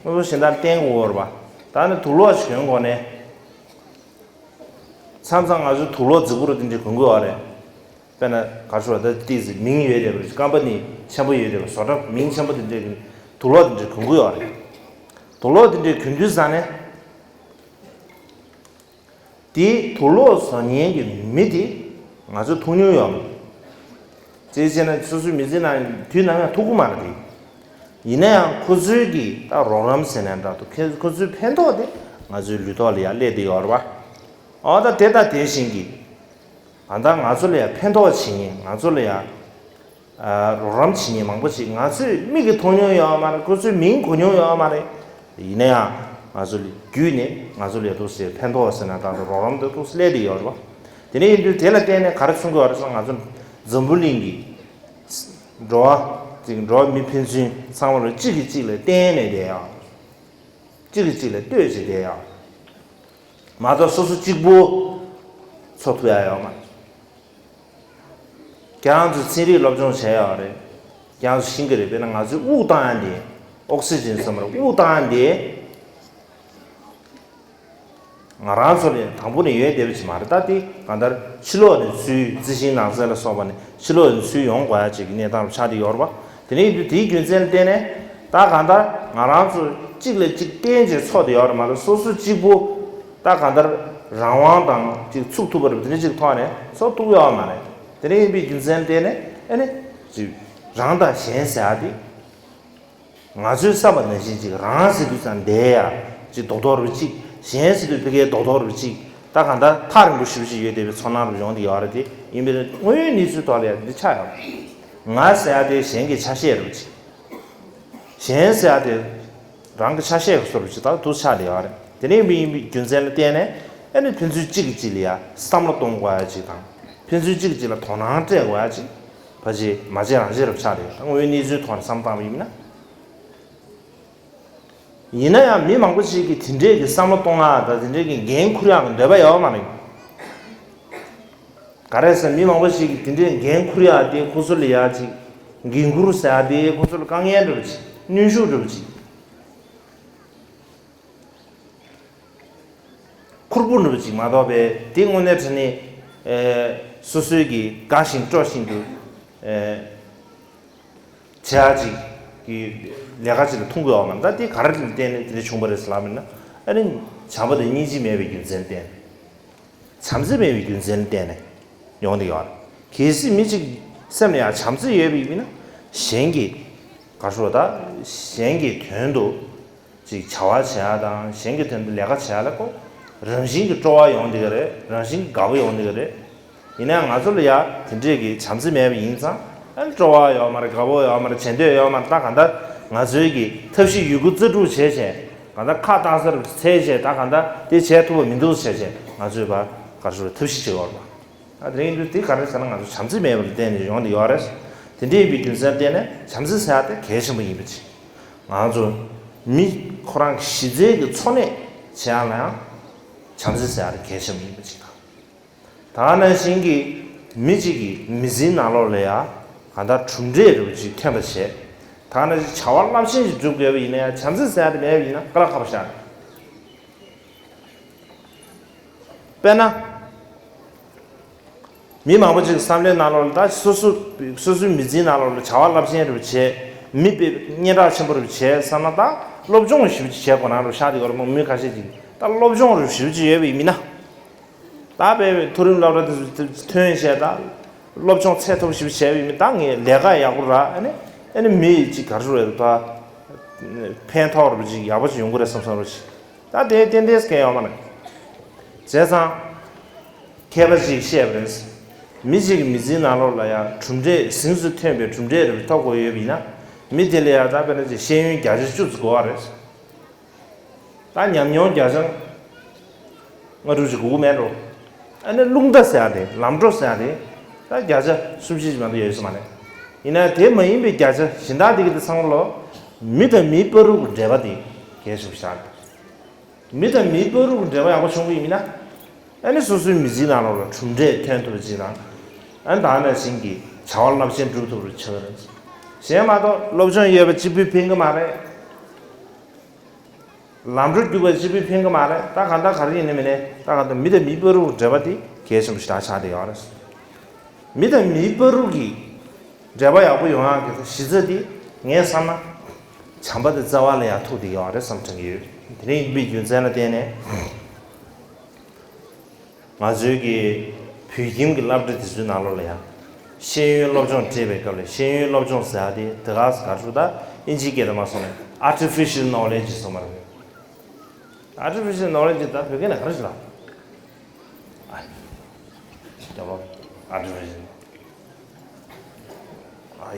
དངོས་པོ་གཞན་དག་ལ་བརྟེན་དགོས་རེད་པ། ད་ནི་དུག་ལོག་ཅིག་གྱོན་དགོས་ནས། མཚམས་མཚམས་ང་ཚོའི་དུག་ལོག་རྫིག་པོ་རུ་དེ་འདྲ་གྱོན་དགོས་པ་རེད། དཔེར་ན་ག་རེ་ཟེར་བ་ད་ཏིས་མིང་ཡོད་བསྡད་པ་རེད། ཀམ་པ་ནི་ཆེན་པོ་ཡོད་བསྡད་པ་བཟོ་གྲྭ་མིང་ཆེན་པོ་དེ་འདྲའི་དུག་ལོག་དེ་འདྲ་གྱོན་དགོས་པ་རེད། དུག་ལོག་དེ་འདྲ་གྱོན་དུས་ཙང་ནས། དེའི་དུག་ལོག་བཟོ་མཁན་གྱི་མི་དེ་ང་ཚོས་ཐུག་མྱོང་ཡོད་མ་རེད། དེ་བྱས་ན་སོ་སོའི་མི་ཚེ་ནང་དུས་ནམ་ཡང་ཐུག་གི་མ་རེད་དེ། ཡིན་ན་ཡང་ཁོ་ཚོའི་གི་ད་རོགས་རམ་ཟེར་ན་འདྲ་འདུག་ཁོ་ཁོ་ཚོའི་ཕན་ཐོགས་དེ་ང་ཚོའི་ལུས་ཐོག་ལ་ཡང་སླེབས་བསྡད་ཡོད་རེད་པ། འོ་ད་དེ་དང་དེ་བཞིན་གྱི་ད་ལྟ་ང་ཚོ་ལ་ཡང་ཕན་ཐོགས་བྱེད་མཁན་ང་ཚོ་ལ་ཡང་། རོགས་རམ་བྱེད་མཁན་མང་པོ་ཞིག་ང་ཚོས་མིག་གིས་མཐོང་མྱོང་ཡོད་མ་རེད། ཁོ་ཚོས་མིང་གོ་མྱོང་ཡོད་མ་རེད། ཡིན་ན་ཡང་ང་ཚོ་ལ་བརྒྱུད་ནས་ང་ཚོ་ལ་ཡང་ཏོག་ཙམ་ཕན་ཐོགས་ཟེར་ན་ད་དུང་རོགས་རམ་དེ་ཏོག་ཙམ་སླེབས་བསྡད་ཡོད་རེད་པ། དེ་ནས་ཡིན་དུས་དེ་ལ་བརྟེན་ནས་ག་རེ་མཚོན་གྱི་ཡོད་རེད་ཟེར་ན་ང་ཚོ་འཛམ་བུ་གླིང་གི་འགྲོ་བ་ཅིག་འགྲོ་བ་མི་ཕན་ཚུན་ཚང་མ་ལ་གཅིག་གིས་གཅིག་ལ་བརྟེན་ནས་བསྡད་ཡ། གཅིག་གིས་གཅིག་ལ་ལྟོས་བྱས་བསྡད་ཡ། མ་གཏོགས་སོ་སོ་གཅིག་པུ་འཚོ་ཐུབ་ཡ་ཡོད་མ་རེད། ཁྱེད་རང་ཚོས་ཚན་རིག་སློབ་སྦྱོང་བྱས་ཡོད་རེད། ཁྱེད་རང་ཚོས་ཤེས་ཀྱི་རེད། དཔེར་ན་ང་ཚོའི་དབུགས་བཏང་ཡ་འདི་ཨོག་སི་ཇན་ཟེར་བ་རེད། དབུགས་བཏང་ཡ་འདི་ང་རང་ཚོ་ལ་དང་པོ་ནས་ཡོད་བསྡད་པ་ཅིག་མ་རེད། ད་དེ་གང་ལྟར་ཕྱི་ལོགས་ནས་ཚུར་རྩི་ཤིང་ནགས་ཚལ་ལ་སོགས་པ་ནས་ཕྱི་ལོགས་ནས་ཚུར་ཡོང་དགོས་ཡ་ཅིག་གི་གནས་སྟངས་རུ་ཆགས་བསྡད་ཡོད་རེད་པ། དེ་ནས་ཡིན་དུས་དེའི་རྒྱུ་མཚན་ལ་བརྟེན་ནས་ད་གང་ལྟར་ང་རང་ཚོ་གཅིག་ལ་གཅིག་བརྟེན་བྱས་འཚོ་བསྡད་ཡོད་རེད་མ་གཏོགས་སོ་སོ་གཅིག་པུ་ད་གང་ལྟར་རང་དབང་དང་གཅིག་ཚུགས་ཐུབ་པ་རེད་པ། དེ་འདྲ་ཅིག་ཐོག་ནས་འཚོ་ཐུབ་ཡོད་མ་རེད། དེ་འདྲ་ཡིན་པའི་རྒྱུ་མཚན་ལ་བརྟེན་ནས་ཨ་ནི་ཅིག་རང་དང་གཞན་ཟེར་ཡ་དེ་ང་ཚོའི་བསམ་པ་ནང་བཞིན་ཅིག་རང་ཟེར་དུས་ཙང་བསྡད་ཡ་ཅིག་རྡོག་རྡོག་རེད་པ་ཅིག་གཞན་ཟེར་དུས་ཕ་གིའི་རྡོག་རྡོག་རེད་པ་ཅིག་ད་གང་ལྟར་ཐག་རིང་པོ་ཞེ་པོ་ཅིག་ཡོད་བསྡད་པའི་ཚོར་སྣང་རུ་ཡོང་བསྡད་ཡོད་རེད་དེ། ཡིན་པས་དངོས་ཡོད་གནས་ཚུལ་ཐོག་ལ་ཡང་འདི་ཆགས་ཡོད་རེད། ང་ཟེར་ཡ་དེ་གཞན་གྱི་ཆ་ཤས་རུ་ཅིག་གཞན་ཟེར་ཡ་དེ་རང་གི་ཆ་ཤས་ཀྱི་བཟོ་འདྲ་ཅིག་ད་དུ་ཆགས་བསྡད་ཡོད་རེད། དེ་འདྲ་ཡིན་པའི་ཡིན་པའི་རྒྱུ་མཚན་ལ་བརྟེན་ནས་ཨ་ནི་ཕན་ཚུན་གཅིག་གིས་གཅིག་ལ་ཡ་བསམ་བློ་གཏོང་དགོས་ཡ་ཅིག་དང་། ཕན་ཚུན་གཅིག་གིས་གཅིག་ལ་དོ་སྣང་སྤྲད་དགོས་ཡ་ཅིག་ཕལ་ཆེར་མ་བྱས་རང་བྱས་རུ་ཆགས་བསྡད་ཡོད། ད་དངོས་ཡོད་གནས་ཚུལ་ཐོག་ནས་བསམ་བློ་བཏང་བ་ཡིན་ན། ཡིན་ན་ཡང་མི་མང་པོ་ཞིག་གིས་དེ་འདྲས་ཀྱི་བསམ་བློ་གཏོང་ཡག་དང་དེ་འདྲས་ཀྱི་འགན་འཁུར་ཡག་གི་འདོད་པ་ཡོད་མ་རེད། ག་རེ་ཟེར་མི་མང་པོ་ཞིག་གིས་དེ་འདྲས་འགན་འཁུར་ཡག་དེ་ཁོ་ཚོ་ལ་ཡག་ཅིག་འགན་འཁུར་ཟེར་ཡག་དེ་ཁོ་ཚོ་ལ་དཀའ་ངལ་འདྲ་པོ་ཅིག་གནོན་ཤུགས་འདྲ་པོ་ཅིག་ཁུར་པོ་འདྲ་པོ་ཅིག་མ་གཏོགས་པའི་དེ་དངོས་གནས་དྲང་གནས་སོ་སོའི་གི་དགའ་བཞིན་སྤྲོ་བཞིན་དུ་བྱ་ཅིག་གི་ལས་ཀ་ཅིག་ལ་མཐོང་དགོས་བ་མ་ད་དེ་ག་རེ་ལ་བརྟེན་ནས་དེ་འདྲ་བྱུང་བ་རེད་ཟེར་ལབ་མིན་ན། ཨ་ནི་བྱམས་པ་དང་སྙིང་རྗེ་མེད་པའི་རྒྱུ་མཚན་བརྟེན། བྱམས་བརྩེ་མེད་པའི་རྒྱུ་མཚན་བརྟེན་ནས་ཡོང་བསྡད་ཡོད་རེད། གལ་སྲིད་མི་གཅིག་སེམས་ལ་ཡང་བྱམས་བརྩེ་ཡོད་པ་ཡིན་ན་གཞན་གྱི་ག་རེ་ཟེར་ད་གཞན་གྱི་དོན་དུ་ཅིག་བྱ་བ་བྱེད་ཡ་དང་གཞན་གྱི་དོན་དུ་ལས་ཀ་བྱེད་ཡ་ལ་ཁོ་རང་བཞིན་གྱི་སྤྲོ་བ་ཡོང་བསྡད་ཀྱི་རེད། རང་བཞིན་གྱི་དགའ་པོ་ཡོང་བསྡད་ཀྱི་རེད། ཡིན་ནའང་ང་ཚོ་ལ་ཡ་དེ་འདྲས་ཀྱི་བྱམས་བརྩེ་མེད་པ་ཡིན་ཙང་ཨ་ནི་སྤྲོ་བ་ཡོད་མ་རེད། དགའ་པོ་ཡོད་མ་རེད། བྱེད་འདོད་ཡོད་མ་རེད། ད་གང་ལྟར་ང་ཚོའི་གི་ཐབས་ཤེས་ཡོད་རྒུ་རྩལ་སྤྲུགས་བྱས་བྱས་གང་ལྟར་ཁ་བཏང་སར་འཚལ་བྱས་ད་གང་ལྟར་དེ་བྱས་ཐུབ་པ་མི་འདུག་བྱས་བྱས་ང་ཚོས་ཕར་ག་རེ་ཟེར་ཐབས་ཤེས་བྱེད་ཡོད་རེད་པ། ཨ་དེ་རིང་དུས་དེ་ག་རེ་ཟེར་ན་ང་ཚོ་བྱམས་བརྩེ་མེད་པ་ལ་བརྟེན་ནས་ཡོང་བསྡད་ཡོད་རེད། དེ་འདྲ་ཡིན་པའི་རྒྱུ་མཚན་བརྟེན་ནས་བྱམས་བརྩེ་ཟེར་ཡ་དེ་གལ་ཆེན་པོ་ཡིན་པ་ཅིག་ང་ཚོ་མི་ཁོ་རང་གི་གཞི་རྩའི་གི་འཚོ་གནས་བྱེད་ཡ་ལ་ཡང་བྱམས་བརྩེ་ཟེར་ཡ་དེ་གལ་ཆེན་པོ་ཡིན་པ་ཅིག་དང་། ད་ག་ནང་བཞིན་གྱི་མི་གཅིག་གི་མི་ཚེའི་ནང་ལོགས་ལ་ཡ་གང་ལྟར་གྲུབ་འབྲས་རེ་བ་ཅིག་ཐོན་པ་བྱས། ད་ག་ནང་བཞིན་བྱ་བ་རླབས་ཆེན་ཞིག་སྒྲུབ་དགོས་པ་ཡིན་ན་ཡང་བྱམས་བརྩེ་ཟེར་ཡ་དེ་མེད་པ་ཡིན་ན་དཀའ་ལས་ཁག་པོ་ཞིག་རེད། དཔེར་ན། མི་མང་པོ་ཅིག་གི་བསམ་བློའི་ནང་ལོགས་ལ་ད་སོ་སོ་སོ་སོའི་མི་ཚེའི་ནང་ལོགས་ལ་བྱ་བ་རླབས་ཆེན་རེ་བ་བྱས། མི་དཔེ་སྙན་གྲགས་ཆེན་པོ་རེ་བ་བྱས་བསམ་ན་ད་སློབ་སྦྱོང་ཞེ་པོ་ཅིག་བྱས་དགོས་ན་རུ་ཤག་དེ་གོ་ར་མོ་མི་ཁ་ཤས་ཅིག་ད་སློབ་སྦྱོང་རེ་ཞེ་པོ་ཅིག་ཡོད་པ་ཡིན་མིན་ན། ད་དཔེ་མཐོ་རིམ་སློབ་གྲྭ་དེ་ཚོ་ཐོན་བྱས་ད་སློབ་སྦྱོང་ཚད་མཐོ་པོ་ཞེ་པོ་བྱས་པ་ཡིན་མིན་ད་ངས་ལས་ཀ་ཡག་པོ་རག་ཨ་ནི་ཨ་ནི་མི་ཅིག་ག་རེ་རེད་ད་ཕན་ཐོགས་རེ་བ་ཅིག་ཡག་པོ་ཅིག་ཡོང་གི་རེད་བསམ་བསམ་རེ་ཅིག་ད་དེ་ཏན་ཏན་སྐད་ཡོད་མ་རེད། བྱས་ཙང་། མཁས་པ་ཅིག་བཤད་པ་རེད། མི་གཅིག་གི་མི་ཚེའི་ནང་ལོགས་ལ་ཡང་གྲུབ་འབྲས་གཟེངས་སུ་ཐོན་པའི་གྲུབ་འབྲས་རེ་ཐོབ་དགོས་ཡོད་པ་ཡིན་ན། མི་དེ་ལ་ཡང་ད་དཔེར་ན་ཅིག་ཤེས་ཡོན་བརྒྱ་ཆ་བཅུ་ཙམ་དགོས་པ་རེད། ད་ཉམས་མྱོང་བརྒྱ་ཆ་ལྔ་དྲུག་ཅིག་དགོས་ཀྱི་མེད་འགྲོ། ཨ་ནི་རླུང་རྟ་ཟེར་ཡ་དེ་ལམ་འགྲོ་ཟེར་ཡ་དེ་ད་བརྒྱ་ཆ་སུམ་ཅུ་ཅིག་མ་གཏོགས་ཡོད་ས་མ་རེད། ཡིན་ན་དེ་མ་ཡིན་པའི་བརྒྱ་ཆ་གཞན་དག་དེ་གི་དེ་ཚང་མ་ལོ། མི་དང་མིའི་བར་དུ་གི་འབྲེལ་བ་དེ་གལ་ཆེན་པོ་ཞིག་རེད། མི་དང་མིའི་བར་དུ་འབྲེལ་བ་ཡག་པོ་བྱུང་བ་ཡིན་ན། ཨ་ནི་སོ་སོའི་མི་ཚེའི་ནང་ལོགས་ལ་གྲུབ་འབྲས་ཐོན་ཐུབ་པ་ཅིག་དང་། ཨ་ནི་ད་ནང་བཞིན་གྱི་བྱ་བ་རླབས་ཆེན་སྒྲུབ་ཐུབ་པ་ཆགས་ཀྱི་རེད། གཞན་མ་གཏོགས་སློབ་སྦྱོང་ཡོད་པ་གཅིག་པུས་ཕན་གྱི་མ་རེད། ལམ་འགྲོ་རྒྱུག་པ་གཅིག་པུས་ཕན་གྱི་མ་རེད། ད་གང་ལྟར་ག་རེ་ཡིན་ནའི་མིན་ནའི་ད་གང་ལྟར་མི་དང་མིའི་བར་དུ་འབྲེལ་བ་དེ་གལ་ཆེན་པོ་ཞིག་ད་ཆགས་བསྡད་ཡོད་རེད། མི་དང་མིའི་བར་དུ་གི་འབྲེལ་བ་ཡག་པོ་ཡོང་ཡག་གི་གཞི་རྩ་དེ་ངས་བསམ་ན་བྱམས་པ་དེ་རྩ་བ་ལ་ཡར་ཐུག་བསྡད་ཡོད་རེད་བསམ་དྲན་གྱི་ཡོད། དེ་རིང་ཡིན་པའི་རྒྱུ་མཚན་ལ་བརྟེན་ནས་ང་ཚོའི་གི་བོད་ཁྱིམ་གྱི་སློབ་གྲྭ་དེ་ཚོའི་ནང་ལོགས་ལ་ཡང་ཤེས་ཡོན་སློབ་སྦྱོང་སྤྲད་པའི་སྐབས་ལ་ཤེས་ཡོན་སློབ་སྦྱོང་ཟེར་ཡག་དེ་དེ་ག་ས་ག་རེ་ཞུ་ད་ཨིན་ཇིའི་སྐད་དུ་མ་སོང་ནས་artificial knowledge ཟེར་མ་རེད། Artificial knowledge ད་བོད་སྐད་ནང་ག་རེ་ཞིག་ལ། ཨ། རྒྱབ་ལོགས་artificial། ཨ་ཡ།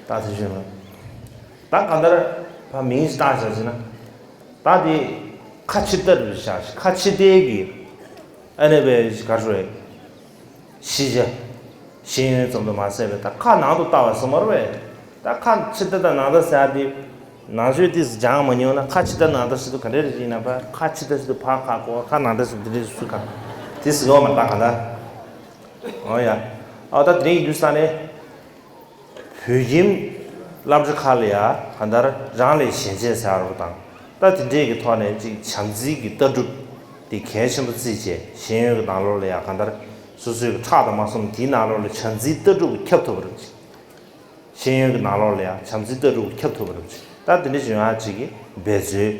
ད་དེ་བཞིན་ལ། ད་གང་ལྟར་ཕ་མིང་ཞིག་བཏགས་བཞག་ཟིན་ན། ད་དེ་ཁ་ཕྱིར་ལྟ་རེ་བཞག་ཁ་ཕྱིར་ལྟའི་གི་ཨ་ནི་བས་ག་རེ་ཞུ་རེད། ཤེས་བྱ། ཤེས་ཡོན་ཙམ་དུ་མ་ཟད་པའི་ད་ཁ་ནང་དུ་ལྟ་བ་ཟེར་མ་རེད་པས། ད་ཁ་ཕྱི་ལྟ་དང་ནང་ལྟ་ཟེར་ཡ་དེ། ནང་ཆོས་ཏིས་སྦྱང་མ་མྱོང་ན་ཁ་ཕྱི་ལྟ་ནང་ལྟ་ཟེར་དུས་ག་འདྲས་རེད་ཅེ་ན་ཕ་ཁ་ཕྱི་ལྟ་ཟེར་དུས་ཕ་ཁ་གོ་ཁ་ནང་ལྟ་ཟེར་དུས་འདི་འདྲས་སུ་ཁ། དེ་ཟེར་བ་མ་ད་ག་ད། འོ་ཡ། ཨ་ད་དེ་རིང་ཡིན་དུས་ས་ནས། བོད་ཁྱིམ་སློབ་གྲྭ་ཁག་ལ་ཡ་གང་ལྟར་རང་ལས་གཞན་གཅེས་ཟེར་བ་དང་། ད་དེ་འདྲས་ཀྱི་ཐོག་ནས་ཅིག་བྱམས་བརྩེའི་གི་ལྟ་གྲུབ་དེ་གལ་ཆེན་པོ་བརྩིས་བྱས་ཤེས་ཡོན་གྱི་ནང་ལོགས་ལ་ཡ་གང་ལྟར་སོ་སོའི་གི་ཁྲག་དང་མ་སོམ་དེའི་ནང་ལོགས་ལ་བྱམས་བརྩེའི་ལྟ་གྲུབ་ཁྱབ་ཐུབ་པ་རེད་ཅིག་ཤེས་ཡོན་གྱི་ནང་ལོགས་ལ་ཡང་བྱམས་བརྩེའི་ལྟ་གྲུབ་ཁྱབ་ཐུབ་པ་རེད། ད་དེ་འདྲ་ཞིག་ཡོང་ཡག་ཅིག་གི་འབད་རྩོལ་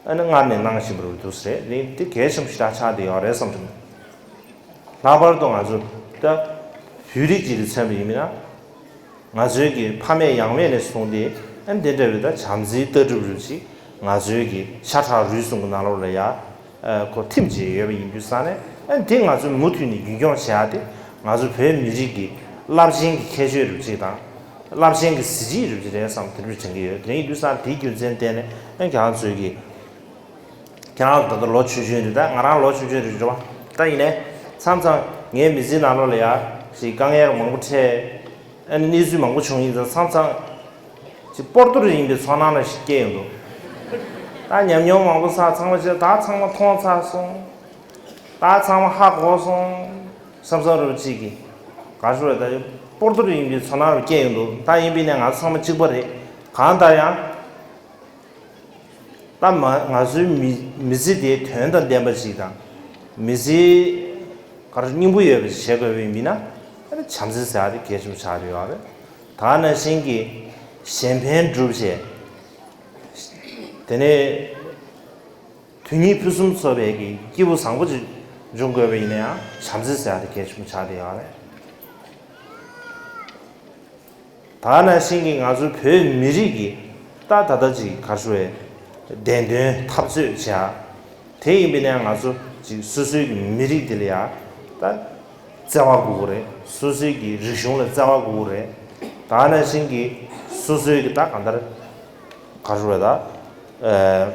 ཨ་ནི་སྔར་ནས་གནང་བཞིན་པ་རེད་འདུག་ཟེར་རེད། དེ་གལ་ཆེན་པོ་ཞིག་ད་ཆགས་བསྡད་ཡོད་རེད་བསམ་གྱི་འདུག་ལྷག་པར་དུ་ང་ཚོ་ད་བོད་རིགས་ཅིག་ལ་མཚོན་པ་ཡིན་ན། ང་ཚོའི་གི་ཕ་མེས་ཡང་མེས་ནས་བཟུང་སྟེ་ཨ་ནི་དེ་འདྲ་བའི་ད་བྱམས་བརྩེའི་ལྟ་གྲུབ་རེད་ཅིག་ང་ཚོའི་གི་ཤ་ཁྲག་རུས་གསུམ་གྱི་ནང་ལོགས་ལ་ཡ། ཁོ་ཐིམ་བྱས་ཡོད་པ་ཡིན་དུས་ཙང་ནས། ཨ་འདི་ང་ཚོས་མུ་མཐུད་ནས་རྒྱུན་འཁྱོངས་བྱེད་ཡ་དེ་ང་ཚོ་བོད་མི་རིགས་ཀྱི་རླབས་ཆེན་གྱི་ཁྱད་ཆོས་རུ་གཅིག་དང་། རླབས་ཆེན་གྱི་གཟི་བརྗིད་རུ་གཅིག་རེད་བསམ་དེ་འདྲ་དྲན་གྱི་ཡོད། དེ་ཡིན་དུས་ཙང་དེའི་རྒྱུ་མཚན་བརྟེན་ནས། ཨ་ཁྱེད་རང་ཚོས་ཀྱི་ཁྱེད་རང་ད་ལྟ་ལོ་ཆུང་ཆུང་རེད། ད་ང་རང་ལོ་ཆུང་ཆུང་རེད་རེད་བ། ད་ཡིན་ནའི་མཚམས་མཚམས་ངའི་མི་ཚེའི་ནང་ལོགས་ལ་ཡ་ཅིག་དཀའ་ངལ་མང་པོ་འཕྲད། ཨ་ནི་གནས་ཚུལ་མང་པོ་བྱུང་ཡིན་ཙང་། མཚམས་མཚམས་ཅིག་སྤོར་ཏོ་རེ་ཡིན་པའི་ཚོར་སྣང་རེ་ཞིག་སྐྱེ་ཡོང་འདུག་ད་ཉམས་མྱོང་མང་པོ་བསགས་ཚང་མ་བྱས། ད་ཚང་མ་མཐོང་ཚར་སོང་། ད་ཚང་མ་ཧ་གོ་སོང་བསམ་བསམ་རེ་ཅིག་གི་ག་ཞུ་བས། ད་སྤོར་ཏོ་རེ་ཡིན་པའི་ཚོར་སྣང་རེ་སྐྱེ་ཡོང་འདུག་ད་ཡིན་པས་ན་ང་ཚོ་ཚང་མ་གཅིག་པ་རེད། གང་ལྟར་ཡང་། ད་མ་ང་ཚོའི་མི་མི་ཚེ་དེ་དོན་དང་ལྡན་པ་ཞིག་དང་། མི་ཚེ་ག་རེ་སྙིང་པོ་ཡོད་པ་ཞིག་བྱེད་དགོས་པ་ཡིན་ན། ཨ་ནི་བྱམས་བརྩེ་ཟེར་ཡ་དེ་གལ་ཆེན་པོ་ཆགས་ཀྱི་ཡོད་རེད། ད་ག་ནང་བཞིན་གྱི་གཞན་ཕན་སྒྲུབ་བྱེད། དེ་ནས་དོན་གཉིས་ཕུན་སུམ་ཚོགས་པའི་གི་སྐྱེས་བུ་བཟང་པོ་ཅིག་འབྱུང་དགོས་པ་ཡིན་ན་ཡང་། བྱམས་བརྩེ་ཟེར་ཡ་དེ་གལ་ཆེན་པོ་ཆགས་བསྡད་ཡོད་རེད། ད་ག་ནང་བཞིན་གྱི་ང་ཚོའི་བོད་མི་རིགས་ཀྱི་ད་ད་ལྟ་ཅིག་ག་རེ་ཞུ་བས། བདེན་དོན་འཐབ་རྩོད་བྱེད་ཡ། དེ་ཡིན་པས་ན་ང་ཚོ་ཅིག་སོ་སོའི་གི་མི་རིགས་དེ་ལ་ཡ་ད་བརྩེ་བ་དགོས་ཀྱི་རེད། སོ་སོའི་གི་རིག་གཞུང་ལ་བརྩེ་བ་དགོས་ཀྱི་རེད། ད་ག་ནང་བཞིན་གྱི་སོ་སོའི་གི་ད་གང་ལྟར་ག་རེ་ཞུ་བས། ད་ཨ།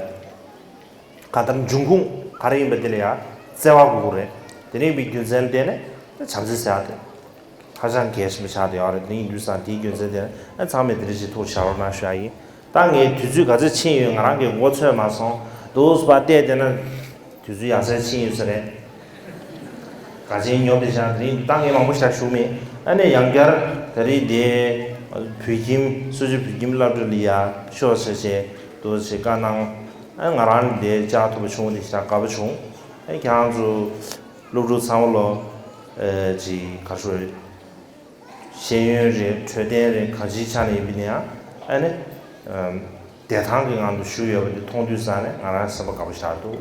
གང་ལྟར་འབྱུང་ཁུངས་ག་རེ་ཡིན་པ་དེ་ལ་ཡང་བརྩེ་བ་དགོས་ཀྱི་རེད། དེ་རིགས་པའི་རྒྱུ་མཚན་བརྟེན་ནས་བྱམས་བརྩེ་ཟེར་ཡ་དེ་ཧ་ཅང་གལ་ཆེན་པོ་ཆགས་བསྡད་ཡོད་རེད། དེ་ཡིན་དུས་ཙང་དེའི་རྒྱུ་མཚན་བརྟེན་ནས་ཚང་མས་དེ་འདྲ་ཞིག་ཐུགས་བཞག་རོགས་གནང་ཞུ་ཡ་ཡིན། ད་ངས་དུས་ཚོད་ག་ཚོད་ཕྱིན་ཡོད་ང་རང་གི་མགོ་ཚོས་མ་སོང་། འདུག་སེ་ཕར་བལྟས་བསྡད་ན་དུས་ཚོད་ཡག་ཚད་ཕྱིན་ཡོད་ས་རེད། ག་ཚོད་ཉོབ་བསྡད་ཤག་དེ་རིང་ད་ངས་མང་པོ་ཞིག་ཞུ་མེད། ཨ་ནི་ཡང་བསྐྱར་ད་རེས་དེ་བོད་ཁྱིམ་སྲོལ་རྒྱུན་བོད་ཁྱིམ་སློབ་གྲྭ་ལ་ཡ་ཤོག་བྱས་བྱས་འདུག་སེ་བཀའ་གནང་། ཨ་ང་རང་དེ་བཅར་ཐུབ་པ་བྱུང་། དེ་ཞེ་དྲག་དགའ་པོ་བྱུང་། ཨ་ཁྱེད་རང་ཚོ་སློབ་ཕྲུག་ཚང་མ་ལོ་ཨ་ཅིག་ག་རེ་ཞུ་དགོས་རེད། ཤེས་ཡོན་རེད། འཕྲོད་བསྟེན་རེད། གང་ཅིའི་ཆ་ནས་ཡིན་པ་ཡིན་ན་ཡང་། ཨ་ནི་ཨམ་བདེ་ཐང་གི་ངང་དུ་བཞུགས་ཡོད་པ་འདི་མཐོང་དུས་ཙང་ནས་ང་རང་སེམས་པ་དགའ་པོ་ཞིག་འདུག་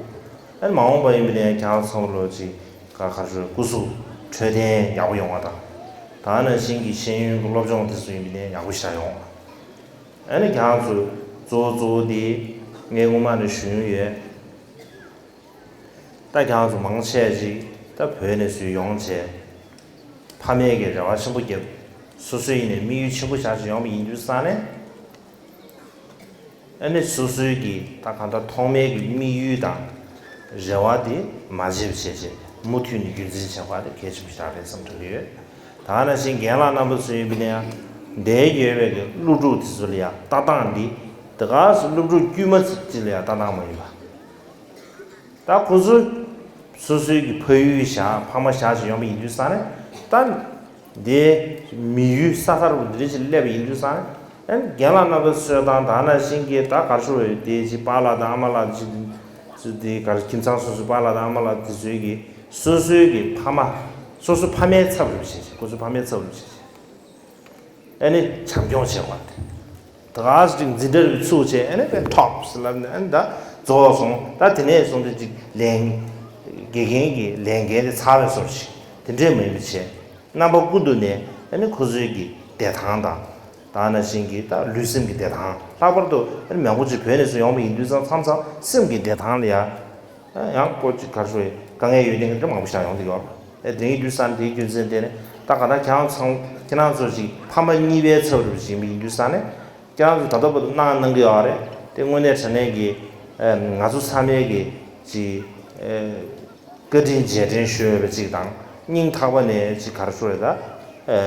ཨ་ནི་མ་འོངས་པ་ཡིན་པ་ཡིན་ན་ཡང་ཁྱེད་རང་ཚང་མ་ལོ་ཅིག་ག་ག་རེ་ཞུ་དགོས་རེད། སྐུ་གཟུགས་འཕྲོད་བསྟེན་ཡག་པོ་ཡོང་བ་དང་། ད་ག་ནང་བཞིན་གྱི་ཤེས་ཡོན་གྱི་སློབ་སྦྱོང་དེ་ཚོ་ཡིན་པ་ཡིན་ན་ཡག་པོ་ཞིག་ཡོང་བ། ཨ་ནི་ཁྱེད་རང་ཚོ་གཙོ་བོ་གཙོ་བོ་དེ་ངས་སྔོན་མ་ནས་ཞུ་མྱོང་ཡོད། ད་ཁྱེད་རང་ཚོ་མང་ཆེ་ཅིག་ད་བོད་ནས་ཚུར་ཡོང་བྱས། ཕ་མས་ཀྱི་རེ་བ་ཆེན་པོ་བརྒྱབ། སོ་སོའི་ཡིན་ནའི་དམིགས་ཡུལ་ཆེན་པོ་བཞག་བྱས་ཡོང་བ་ཡིན་དུས་ཙང་ནས། ཨ་ནི་སོ་སོའི་གི་ད་གང་ལྟར་ཐོག་མའི་གི་དམིགས་ཡུལ་དང་རེ་བ་དེ་མ་བརྗེད་པ་བྱས་བྱས་མུ་མཐུད་ནས་རྒྱུན་འཛིན་བྱེད་པ་དེ་གལ་ཆེན་པོ་ཞིག་རེད་བསམ་དྲན་གྱི་ཡོད། ད་ག་ནང་བཞིན་རྒན་ལགས་རྣམ་པ་ཚོ་ཡིན་པ་ཡིན་ན་ཡང་འདིར་ཡོད་པའི་གི་སློབ་ཕྲུག་དེ་ཚོ་ལ་ཡང་ལྟ་སྟངས་འདི་དེ་ག་སེ་སློབ་ཕྲུག་དཀྱུས་མ་ཅིག་ལ་ཡང་ལྟ་སྟངས་མ་ཡིན་པ། ད་ཁོ་ཚོ་སོ་སོའི་གི་ཕ་ཡུལ་བཞག་ཕ་མ་བཞག་ཅིག་ཡོང་བ་ཡིན་དུས་ཙང་ནས། ད་འདི་མི་ཡུལ་ས་ཐག་རིང་པོ་འདི་འདྲ་ཞིག་སླེབས་པ་ཡིན་དུས་ཙང་ནས། ཨ་ནི་རྒན་ལགས་རྣམ་པ་ཚོའི་ད་ག་ནང་བཞིན་གྱི་ད་ག་རེ་ཞུ་དགོས་རེད། དེ་ཅིག་པཱ་ལགས་དང་ཨ་མ་ལགས་ཅིག་ཚོ་དེ་ག་རེ་ཁྱིམ་ཚང་སོ་སོའི་པཱ་ལགས་དང་ཨ་མ་ལགས་དེ་ཚོའི་གི་སོ་སོའི་གི་ཕ་མ་སོ་སོ་ཕ་མའི་ཚབ་རེད་བྱས་བྱས། ཁོ་ཚོ་ཕ་མའི་ཚབ་རེད་བྱས་བྱས། ཨ་ནི་བྱམས་སྐྱོང་བྱེད་དགོས་རེད། ད་ག་སེ་ཅིག་འཛིན་གྲྭ་རེ་ཚུགས་བྱས། ཨ་ནི་དཔེ་ཐོབ་ཟེར་ལབ་ནས། ཨ་ནི་ད་རྫོགས་སོང་། ད་དེ་ནས་བཟུང་སྟེ་ཅིག་ལས་དགེ་རྒན་གྱི་ལས་འགན་དེ་ཚར་བའི་བཟོ་ཞིག་དེ་འདྲས་མ་ཡིན་པ་བྱས། རྣམ་པ་ཀུན་ཏུ་ནས་ཨ་ནི་ཁོ་ཚོའི་གི་བདེ་ཐང་དང་། ད་ག་ནང་བཞིན་གྱི་ད་ལུས་སེམས་ཀྱི་བདེ་ཐང་། ལྷག་པར་དུ་ཨ་ནི་མང་པོ་ཅིག་བོད་ནས་ཚུར་ཡོང་བ་ཡིན་དུས་ཙང་། མཚམས་མཚམས་སེམས་ཀྱི་བདེ་ཐང་ལ་ཡ། ཡང་ཁོ་ཅིག་ག་རེ་ཞུ་དགོས་རེད། དཀའ་ངལ་ཡོད་མཁན་འདྲ་མང་པོ་ཞིག་ཡོང་གི་ཡོད་རེད། དེ་ཡིན་དུས་ཙང་དེའི་རྒྱུ་མཚན་དེ་ནི་ད་ག་ད་ཁྱེད་རང་ཚང་ཁྱེད་རང་ཚོ་ཅིག་ཕ་མ་གཉིས་པའི་ཚབ་རུ་ཅིག་ཡིན་དུས་ཙང་ནས། ཁྱེད་རང་ཚོ་ད་ལྟ་བར་དུ་གནང་གནང་གི་ཡོད་རེད། དེ་དངོས་གནས་དྲང་གནས་ཀྱི་ཨ་ང་ཚོ་ཚང་མའི་གི་ཅིག་ཨ་བཀའ་དྲིན་རྗེས་དྲན་ཞུ་འོས་པ་ཅིག་དང་། སྙིང་ཐག་པ་ནས་ཅིག་ག་རེ་ཞུ་དགོས་རེད། ད་ཨ་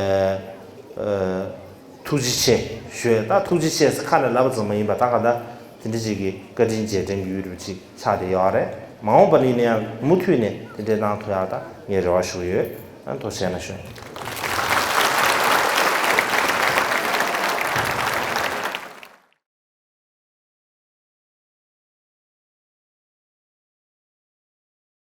ཨ་ཐུགས་རྗེ་ཆེ་ཞུ་ཡ། ད་ཐུགས་རྗེ་ཆེ་ཟེར་ཁ་ནས་ལབ་པ་ཙམ་མ་ཡིན་པ། ད་ག་ད་དེ་འདྲ་ཅིག་གི་བཀའ་དྲིན་རྗེས་དྲན་གྱི་ཡུལ་རུ་ཅིག་ཆགས་བསྡད་ཡོད་རེད། མ་འོངས་པ་ལ་ཡིན་ན་ཡང་མུ་མཐུད་ནས་དེ་འདྲའི་གནང་ཐུབ་ཡ་ད་ངས་རེ་བ་ཞུ་གི་ཡོད། ཨ་ཐུགས་རྗེ་གནང་ཞུ།